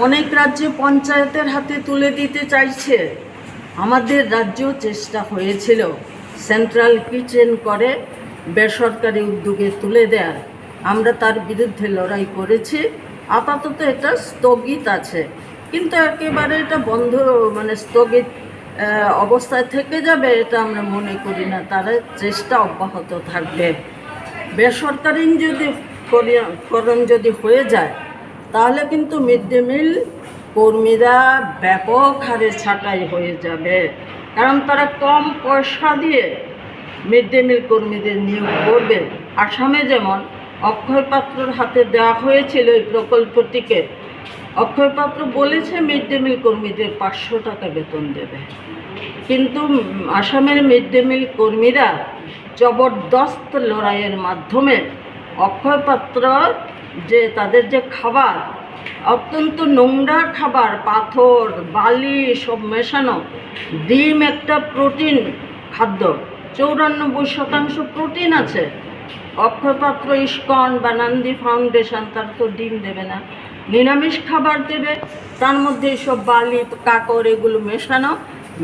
অনেক রাজ্যে পঞ্চায়েতের হাতে তুলে দিতে চাইছে। আমাদের রাজ্যেও চেষ্টা হয়েছিল সেন্ট্রাল কিচেন করে বেসরকারি উদ্যোগে তুলে দেয়ার, আমরা তার বিরুদ্ধে লড়াই করেছি। আপাতত এটা স্থগিত আছে, কিন্তু একেবারে এটা বন্ধ, মানে, স্থগিত, আহ, অবস্থায় থেকে যাবে, এটা আমরা মনে করি না। তারা চেষ্টা অব্যাহত থাকবে। বেসরকারি যদি করি-, করণ যদি হয়ে যায়, তাহলে কিন্তু মিড ডে মিল কর্মীরা ব্যাপক হারে ছাঁটাই হয়ে যাবে, কারণ তারা কম পয়সা দিয়ে মিড ডে মিল কর্মীদের নিয়োগ করবে। আসামে যেমন অক্ষয় পাত্রর হাতে দেওয়া হয়েছিল এই প্রকল্পটিকে, অক্ষয় পাত্র বলেছে মিড ডে মিল কর্মীদের পাঁচশো টাকা বেতন দেবে, কিন্তু উম, আসামের মিড ডে মিল কর্মীরা জবরদস্ত লড়াইয়ের মাধ্যমে অক্ষয় পাত্রর যে, তাদের যে খাবার, অত্যন্ত নোংরা খাবার, পাথর, বালি সব মেশানো, ডিম একটা প্রোটিন খাদ্য, চৌরানব্বই শতাংশ প্রোটিন আছে। অক্ষয় পাত্র, ইস্কন বা নান্দি ফাউন্ডেশন তারা তো ডিম দেবে না, নিরামিষ খাবার দেবে। তার মধ্যে এইসব বালি, কাকড় এগুলো মেশানো।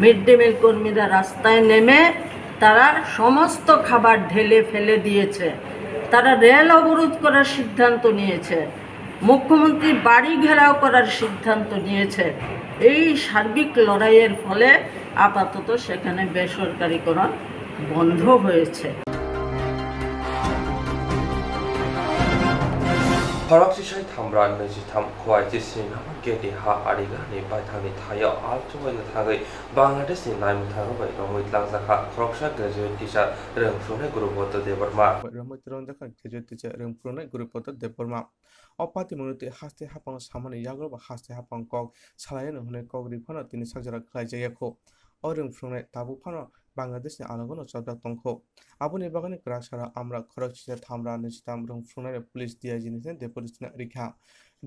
মিড ডে মিল কর্মীরা রাস্তায় নেমে তারা সমস্ত খাবার ঢেলে ফেলে দিয়েছে। তারা রেল অবরোধ করার সিদ্ধান্ত নিয়েছে, মুখ্যমন্ত্রীর বাড়ি ঘেরাও করার সিদ্ধান্ত নিয়েছে। এই সার্বিক লড়াইয়ের ফলে আপাতত সেখানে বেসরকারিকরণ বন্ধ হয়েছে। Khorok sisai thamra nwichitham khwai chisni nama keti ha ari gani baithangni thaio alchugwi thangwi Bangladeshni naimwthang rwbai romwi twlangjakha khoroksa graduate teacher rwngphungnai Gurupodo Debbarma. Romwi twlangjakha graduate teacher rwngphungnai Gurupodo Debbarma. O patimungno twi haste haphang samani yago ba haste haphang kok salaino hwnwi kok ri phano tini sakjora khlai jaya kho. O rwng phwrwngnai tabuk phano Bangladeshni alongo no chopjak tong kho. Aboni bagwino kwrak sara amra khorok sisa thamra nwichitham rwng phwrwngnairok police D I G ni deportation rikha.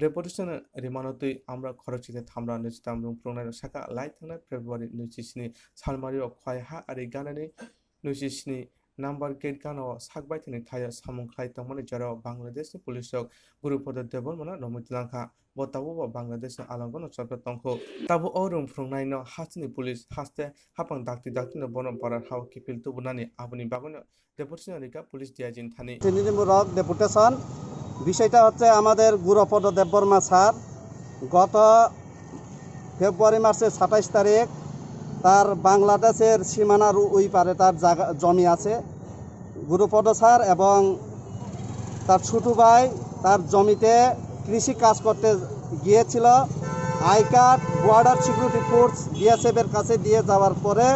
Deportation rimano twi amra khorok sisa thamra nwichitham rwng phwrwngnairok saka lai thangnai February nwichi sni salmario khwai ha ari ganani nwichi sni number gate gana o sak baithangni thaio samung khlai tongmani jorao Bangladeshni police rok Gurupodo Debbarmano romwi twlangkha. Bo tabukbo Bangladeshni alongono chopjak tongkho. Tabuk o rwng phwrwngnaino hasteni police haste haphang dakti daktino bono borar hao kiphil tubunani, aboni bagwino deportation rikha police D I G ni thani. Tini ni murok deputation, বিষয়টা হচ্ছে আমাদের গুরুপদ দেববর্মা স্যার গত ফেব্রুয়ারি মাসের সাতাইশ তারিখ তার বাংলাদেশের সীমানার ওই পারে তার জায়গা, জমি আছে। গুরুপদ স্যার এবং তার ছোট ভাই তার জমিতে কৃষি কাজ করতে গিয়েছিল। আইক্যাট, বর্ডার সিকিউরিটি ফোর্স, বিএসএফ এর কাছে দিয়ে যাওয়ার পরে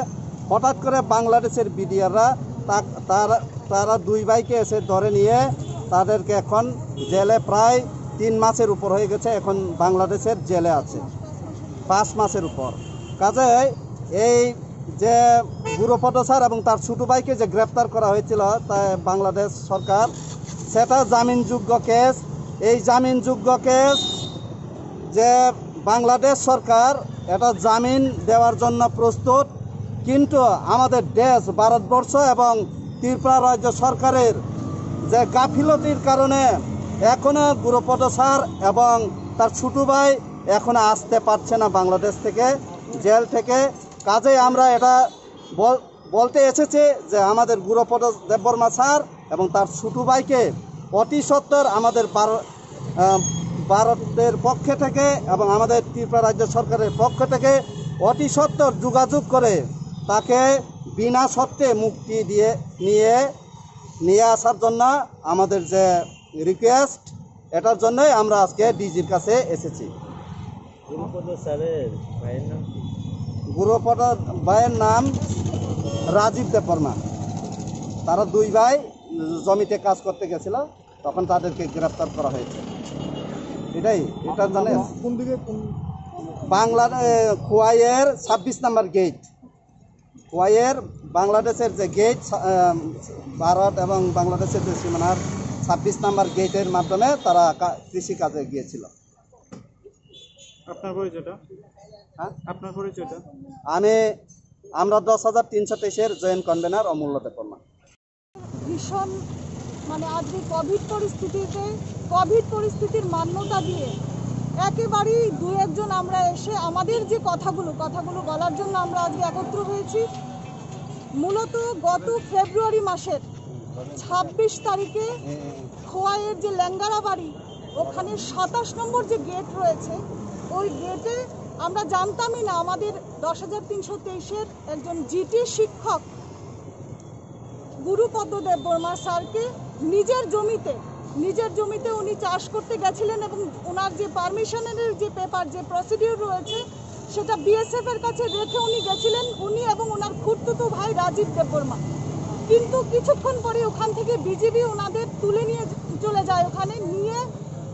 হঠাৎ করে বাংলাদেশের বিডিআররা তা-, তারা, তারা দুই ভাইকে এসে ধরে নিয়ে তাদেরকে এখন জেলে প্রায় তিন মাসের উপর হয়ে গেছে, এখন বাংলাদেশের জেলে আছে পাঁচ মাসের উপর। কাজেই এই যে গুরুপদ স্যার এবং তার ছোট ভাইকে যে গ্রেপ্তার করা হয়েছিল, তা বাংলাদেশ সরকার, সেটা জামিনযোগ্য কেস। এই জামিনযোগ্য কেস যে বাংলাদেশ সরকার এটা জামিন দেওয়ার জন্য প্রস্তুত, কিন্তু আমাদের দেশ ভারতবর্ষ এবং ত্রিপুরা রাজ্য সরকারের যে গাফিলতির কারণে এখনো গুরুপদ স্যার এবং তার ছোট ভাই এখনো আসতে পারছে না বাংলাদেশ থেকে, জেল থেকে। কাজেই আমরা এটা বল-, বলতে এসেছি যে আমাদের গুরুপদ দেববর্মা স্যার এবং তার ছোট ভাইকে অতি সত্বর আমাদের ভার-, আহ, ভারতের পক্ষ থেকে এবং আমাদের ত্রিপুরা রাজ্য সরকারের পক্ষ থেকে অতি সত্বর যোগাযোগ করে তাকে বিনা শর্তে মুক্তি দিয়ে নিয়ে, নিয়ে আসার জন্য আমাদের যে রিকোয়েস্ট, এটার জন্যই আমরা আজকে ডিজির কাছে এসেছি। গুরুপদ স্যারের ভাইয়ের নাম কি? গুরুপদ ভাইয়ের নাম রাজীব দেববর্মা। তারা দুই ভাই জমিতে কাজ করতে গেছিল, তখন তাদেরকে গ্রেপ্তার করা হয়েছে। এটাই, এটা জানে। কোন দিকে, কোন? বাংলাদেশ, খোয়াইয়ের ছাব্বিশ নাম্বার গেট। খোয়াইয়ের বাংলাদেশের যে গেট, আহ, ভারত এবং বাংলাদেশের যে সীমানার ছাব্বিশ নাম্বার গেটের মাধ্যমে তারা কা-, কৃষি কাজে গিয়েছিল। আপনার পরিচয়টা? হ্যাঁ? আপনার পরিচয়টা? আমি, আমরা দশ হাজার তিনশো তেইশের জয়েন্ট কনভেনার অমূল্য দেববর্মা। ভীষণ, মানে, আজকে কোভিড পরিস্থিতিতে, কোভিড পরিস্থিতির মান্যতা দিয়ে একেবারেই দু একজন আমরা এসে আমাদের যে কথাগুলো, কথাগুলো বলার জন্য আমরা আজকে একত্র হয়েছি। মূলত গত ফেব্রুয়ারি মাসের ছাব্বিশ তারিখে খোয়াইয়ের যে লেঙ্গারাবাড়ি, ওখানে সাতাশ নম্বর যে গেট রয়েছে, ওই গেটে আমরা জানতামই না, আমাদের দশ হাজার তিনশো তেইশের একজন জিটি শিক্ষক গুরুপদ দেববর্মা স্যারকে নিজের জমিতে, নিজের জমিতে উনি চাষ করতে গেছিলেন এবং ওনার যে পারমিশনের যে পেপার, যে প্রসিডিউর রয়েছে, সেটা বিএসএফ এর কাছে রেখে উনি গেছিলেন, উনি এবং ওনার খুড়তুতো ভাই রাজীব দেববর্মা। কিন্তু কিছুক্ষণ পরে ওখান থেকে বিজিবি ওনাদের তুলে নিয়ে চলে যায়, ওখানে নিয়ে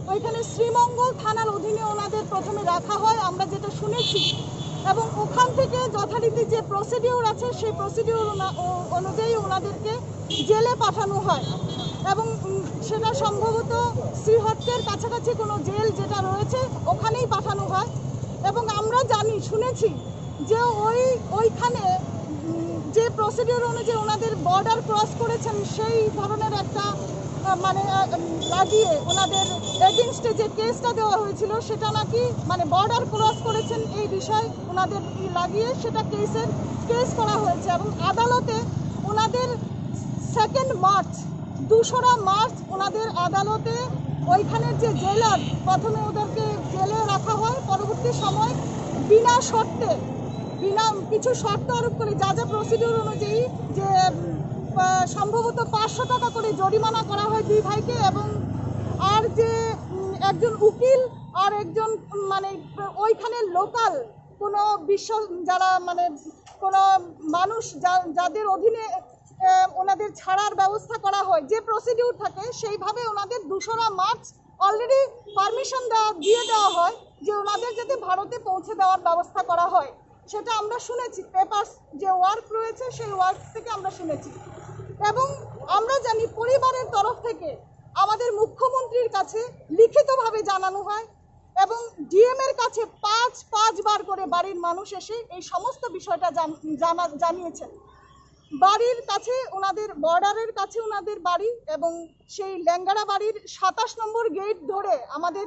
ওইখানে শ্রীমঙ্গল থানার অধীনে ওনাদের প্রথমে রাখা হয়, আমরা যেটা শুনেছি। এবং ওখান থেকে যথারীতি যে প্রসিডিউর আছে, সেই প্রসিডিউর অনুযায়ী ওনাদেরকে জেলে পাঠানো হয়। এবং উম, সেটা সম্ভবত শ্রীহট্টের কাছাকাছি কোনো জেল যেটা রয়েছে, ওখানেই পাঠানো হয়। এবং আমরা জানি, শুনেছি যে ওই ওইখানে উম, যে প্রসিডিউর অনুযায়ী ওনাদের বর্ডার ক্রস করেছেন, সেই ধরনের একটা আহ, মানে আহ, উম, লাগিয়ে ওনাদের এগেনস্টে যে কেসটা দেওয়া হয়েছিল, সেটা নাকি মানে বর্ডার ক্রস করেছেন এই বিষয়ে ওনাদের ই লাগিয়ে সেটা কেসের কেস করা হয়েছে। এবং আদালতে ওনাদের সেকেন্ড মার্চ, দোসরা মার্চ ওনাদের আদালতে ওইখানের যে জেলার, প্রথমে ওদেরকে জেলে রাখা হয়, পরবর্তী সময় বিনা শর্তে, বিনা কিছু শর্ত আরোপ করে, যা যা প্রসিডিউর অনুযায়ী, যে উম, আহ, সম্ভবত পাঁচশো টাকা করে জরিমানা করা হয় দুই ভাইকে। এবং আর যে উম, একজন উকিল আর একজন উম, মানে ওইখানে লোকাল কোনো বিশ্ব, যারা মানে কোনো মানুষ যা- যাদের অধীনে আহ, ওনাদের ছাড়ার ব্যবস্থা করা হয়, যে প্রসিডিউর থাকে সেইভাবে ওনাদের দোসরা মার্চ অলরেডি পারমিশন দেওয়া দিয়ে দেওয়া হয় যে ওনাদের যাতে ভারতে পৌঁছে দেওয়ার ব্যবস্থা করা হয়। সেটা আমরা শুনেছি, পেপারস যে ওয়ার্ক রয়েছে সেই ওয়ার্ক থেকে আমরা শুনেছি। এবং আমরা জানি পরিবারের তরফ থেকে আমাদের মুখ্যমন্ত্রীর কাছে লিখিতভাবে জানানো হয় এবং ডিএম এর কাছে পাঁচ পাঁচবার করে বাড়ির মানুষ এসে এই সমস্ত বিষয়টা জান- জানা জানিয়েছেন। বাড়ির কাছে ওনাদের, বর্ডারের কাছে ওনাদের বাড়ি এবং সেই লেঙ্গারা বাড়ির সাতাশ নম্বর গেট ধরে আমাদের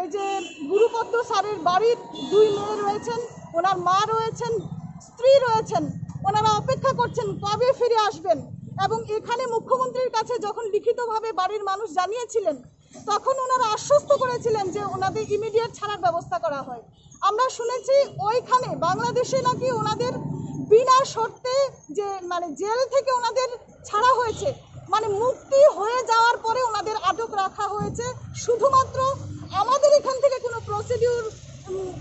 এই যে গুরুপদ্ম স্যারের বাড়ির দুই মেয়ে রয়েছেন, ওনার মা রয়েছেন, স্ত্রী রয়েছেন, ওনারা অপেক্ষা করছেন কবে ফিরে আসবেন। এবং এখানে মুখ্যমন্ত্রীর কাছে যখন লিখিতভাবে বাড়ির মানুষ জানিয়েছিলেন, তখন ওনারা আশ্বস্ত করেছিলেন যে ওনাদের ইমিডিয়েট ছাড়ার ব্যবস্থা করা হয়। আমরা শুনেছি ওইখানে বাংলাদেশে নাকি ওনাদের বিনা শর্তে যে মানে জেল থেকে ওনাদের ছাড়া হয়েছে, মানে মুক্তি হয়ে যাওয়ার পরে ওনাদের আটক রাখা হয়েছে শুধুমাত্র আমাদের এখান থেকে কোনো প্রসিডিউর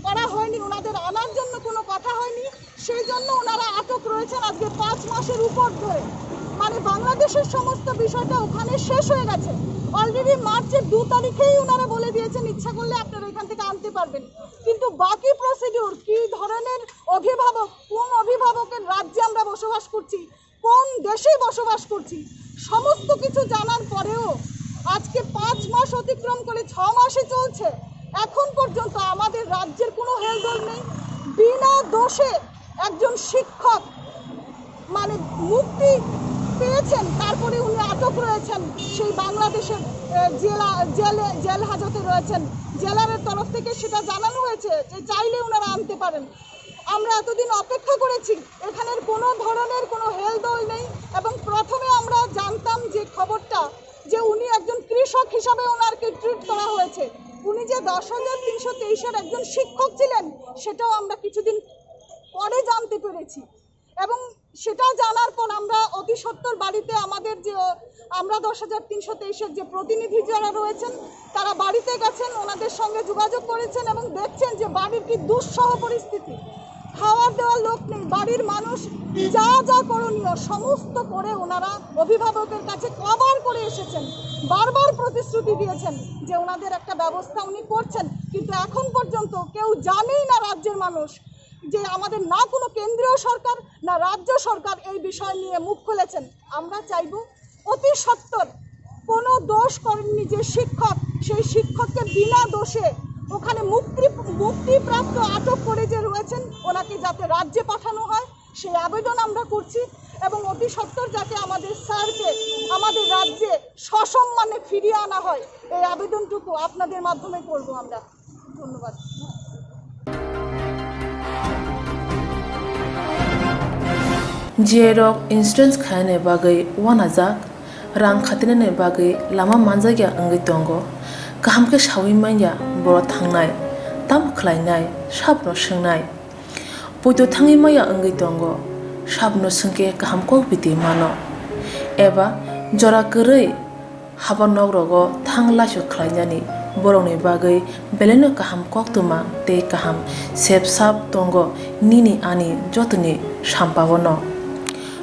করা হয়নি, ওনাদের আনার জন্য কোনো কথা হয়নি। সেই জন্য ওনারা আটক রয়েছেন আজকে পাঁচ মাসের উপর ধরে। মানে বাংলাদেশের সমস্ত বিষয়টা ওখানে শেষ হয়ে গেছে। অলরেডি মার্চের দু তারিখেই ওনারা বলে দিয়েছেন, ইচ্ছা করলে আপনারা এখান থেকে আনতে পারবেন। কিন্তু বাকি প্রসিডিউর, কি ধরনের অভিভাবক, কোন অভিভাবকের রাজ্যে আমরা বসবাস করছি, কোন দেশে বসবাস করছি, সমস্ত কিছু জানার পরেও আজকে পাঁচ মাস অতিক্রম করে ছ মাসে চলছে, এখন পর্যন্ত আমাদের রাজ্যের কোনো হেলদোল নেই। বিনা দোষে একজন শিক্ষক মানে মুক্তি পেয়েছেন, তারপরে উনি আটক রয়েছেন সেই বাংলাদেশের আহ, জেলা জেলে জেল হাজতে রয়েছেন। জেলারের তরফ থেকে সেটা জানানো হয়েছে যে চাইলে ওনারা আনতে পারেন। আমরা এতদিন অপেক্ষা করেছি, এখানের কোনো ধরনের কোনো হেলদোল নেই। এবং প্রথমে আমরা জানতাম যে খবরটা, যে উনি একজন কৃষক হিসাবে ওনারকে ট্রিট করা হয়েছে। উনি যে দশ হাজার তিনশো তেইশের একজন শিক্ষক ছিলেন, সেটাও আমরা কিছুদিন পরে জানতে পেরেছি। এবং সেটা জানার পর আমরা অতি সত্বর বাড়িতে আমাদের যে, আমরা দশ হাজার তিনশো তেইশের যে প্রতিনিধি যারা রয়েছেন, তারা বাড়িতে গেছেন, ওনাদের সঙ্গে যোগাযোগ করেছেন এবং দেখছেন যে বাড়ির কি দুঃসহ পরিস্থিতি। খাওয়ার দেওয়ার লোক নেই, বাড়ির মানুষ যা যা করণীয় সমস্ত করে ওনারা অভিভাবকের কাছে কবার করে এসেছেন, বারবার প্রতিশ্রুতি দিয়েছেন যে ওনাদের একটা ব্যবস্থা উনি করছেন, কিন্তু এখন পর্যন্ত কেউ জানেই না রাজ্যের মানুষ যে আমাদের না কোনো কেন্দ্রীয় সরকার না রাজ্য সরকার এই বিষয় নিয়ে মুখ খুলেছেন। আমরা চাইব অতি সত্বর, কোনো দোষ করেননি যে শিক্ষক, সেই শিক্ষককে বিনা দোষে ওখানে মুক্তি মুক্তিপ্রাপ্ত আটক করে যে রয়েছেন, ওনাকে যাতে রাজ্যে পাঠানো হয়, সেই আবেদন আমরা করছি। এবং অতি সত্বর যাতে আমাদের স্যারকে আমাদের রাজ্যে সসম্মানে ফিরিয়ে আনা হয়, এই আবেদনটুকু আপনাদের মাধ্যমে করব আমরা। ধন্যবাদ। G I rok insurance khainani bagwi uanajak, rang khatinani bagwi lama manjakya wngwi tongo. Kaham khe saui manya borok thangnai, tamo khlainai, sabono swngnai. Poito thangwi maya wngwi tongo, sabono swngkhe kaham kok biti mano. Eba jora kwrwi haba nok rogo thang laisok khlainani borokni bagwi belaino kaham koktwma tei kaham sep sap tongo nini ani jotoni sampao no.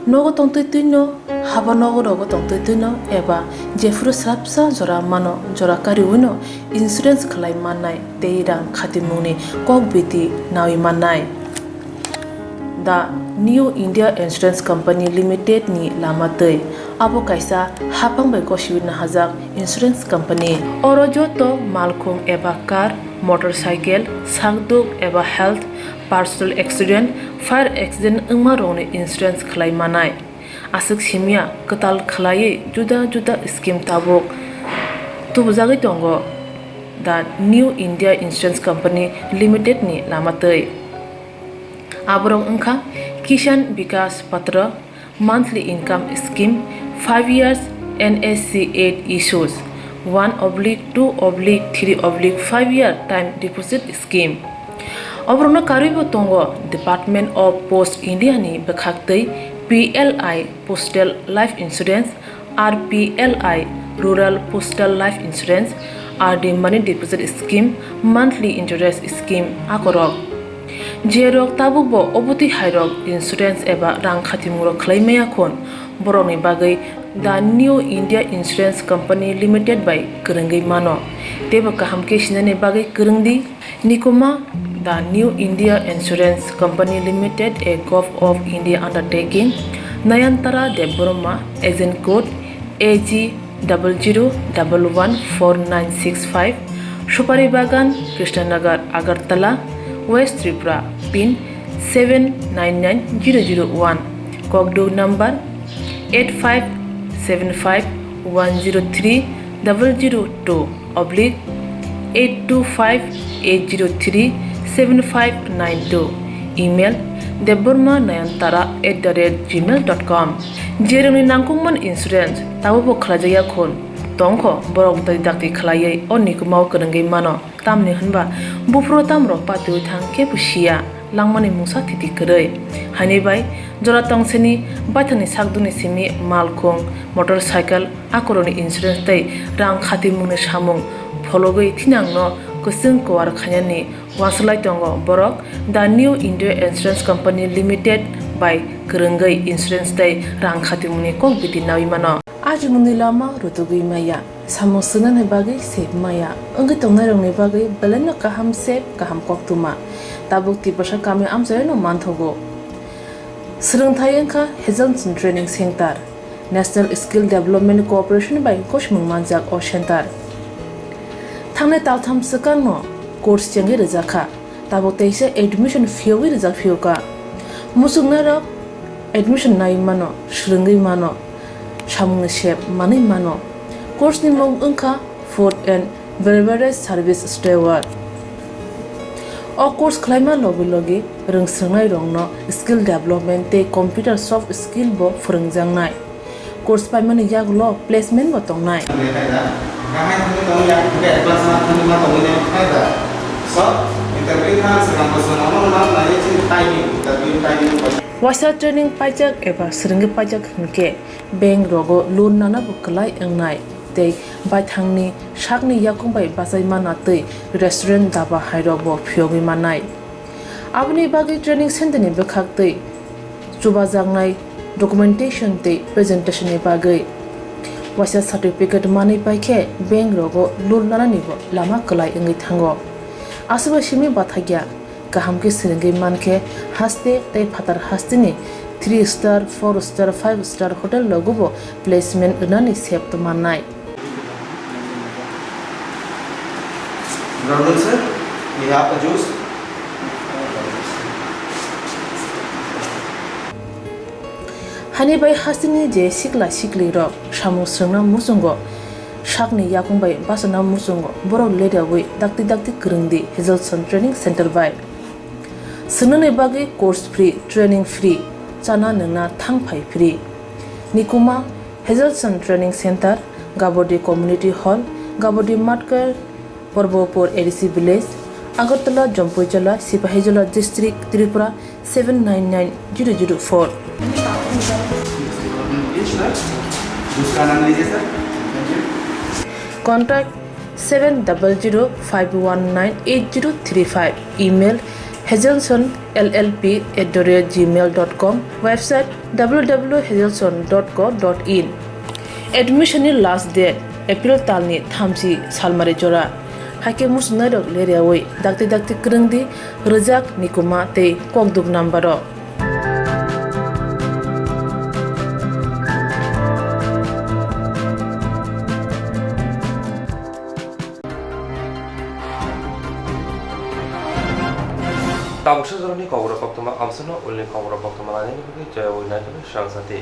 Nogo tongtwi twino, haba nogo rogo tongtwi twino eba jephuru swrapsa jora mano, jora kariwino insurance khlai mannai tei rang khatimungni kok biti nawi mannai. The New India Insurance Company Limited ni lama twi. Abo kaisa haphang bai gosiwi nahajak insurance company. Oro joto malkhung eba car, motorcycle, sakduk eba health, personal accident, fire accident wngma rokni insurance khlai manai. Aswk simya kwtal khlaiwi juda juda scheme tabuk tubujagwi tongo the New India Insurance Company Limited ni lama twi. Aborok wngkha Kisan Vikas Patra, monthly income scheme, five years N S C eight issues, one oblique two oblique three oblique five year time deposit scheme. Oborokno karwibo tongo Department of Post India ni bwkhaktwi P L I Postal Life Insurance, R P L I Rural Postal Life Insurance, R D Money Deposit Scheme, Monthly Interest Scheme akorok. Jerok tabukbo obotwi hairok insurance eba rang khatimungrok khlai maya khun, borokni bagwi The New India Insurance Company Limited bai kwrwngwi mano. Teibo kaham khe sinani bagwi kwrwng di. Nikuma, The New India Insurance Company Limited, a Govt of India undertaking, Nayantara Debbarma, agent code A G double zero double one four nine six five, Supari Bagan, Krishnanagar, Agartala, West Tripura, pin seven nine nine zero zero one, kokduk number eight five seven five one zero three double zero two oblique eight two five eight zero three seven five nine two, email debbarma nayantara at the rate gmail dot com. Jerokni nangkukmani insurance tabukbo khlaijakya khun tongkho, borok twi dakti khlaiwi o nikumao kwrwngwi mano. Tamni hwnba buphuru tamrok patiwi thang kebo siya, langmani mungsa thiti kwrwi. Haini bai jora tongseni baithangni sakdukni simi malkhung, motorcycle, akorokni insurance tei rang khatimungni samung phologwi thinangno kwchwng kuar khainani uansuk lai tongo borok The New India Insurance Company Limited bai kwrwngwi insurance tei rang khatimungni kok biti nawi mano. Ajimungni lama rutugwi maya, samung swngnani bagwi sep maya, wngwi tongnairokni bagwi belaino kaham sep, kaham koktwma. Tabuk Tiprasa kami amchaino manthogo. Swrwngthai wngkha Hazelson Training Center, National Skill Development Corporation bai gosimung manjak o center. Thangnai taltham swkangno course chengwi rwjakha. Tabuk teisa admission phiyogwi rijak phiyokha. Muchungnairok admission nai mano, swrwngwi mano, samungni sep manwi mano. Course ni mung wngkha Food and Beverage Service Steward. O course khlaima logi logi rwngswrwngnairokno skill development tei computer soft skill bo phwrwngjaknai. Course paimani yagulo placement bo tongnai. Waisa training paijak eba swrwngwi paijak hinkhe bank rogo loan nana bo kwlai wngnai tei baithangni sakni yakung bai bachai mana twi restaurant, daba hairok bo phiyogwi mannai. Aboni bagwi training center ni bwkhak twi chubajaknai documentation tei presentation ni bagwi waisa certificate manwi paikhe bank rogo loan nanani bo lama kwlai wngwi thango. Aswkbai simi bathakya kaham khe swrwngwi mankhe haste tei phatar hasteni three star, four star, five star hotel rogo bo placement rwnani sep tongmannai. Brother sir, we have a juice. Hani bai hasteni je sikla sikli rok samung swrwngna muchungo sakni yakung bai bachana muchungo borok ledawi dakti dakti kwrwng di Hazelson Training Center bai. Swngnani bagwi course free, training free, chana nwngna thangphai free. Nikuma, Hazelson Training Center, Gabodi Community Hall, Gabodi Matkar, Porbopur A D C Village, Agartala, Jampuijala, Sipahijola District, Tripura seven nine nine zero zero four. Contact seven double zero five one nine eight zero three five, email Hazelson L L P at the rate gmail dot com, website w w w hazelson dot co dot in. Admission ni last date April talni thamchi salmari jora. Haikhe muchungnairok leryawi dakti dakti kwrwngdi rwjak, nikuma tei kokduk number o. Tabuksa jorani kokrok koktwma amsano ulni kokrok koktwma lainani bagwi joyawi naitugwi srangsati.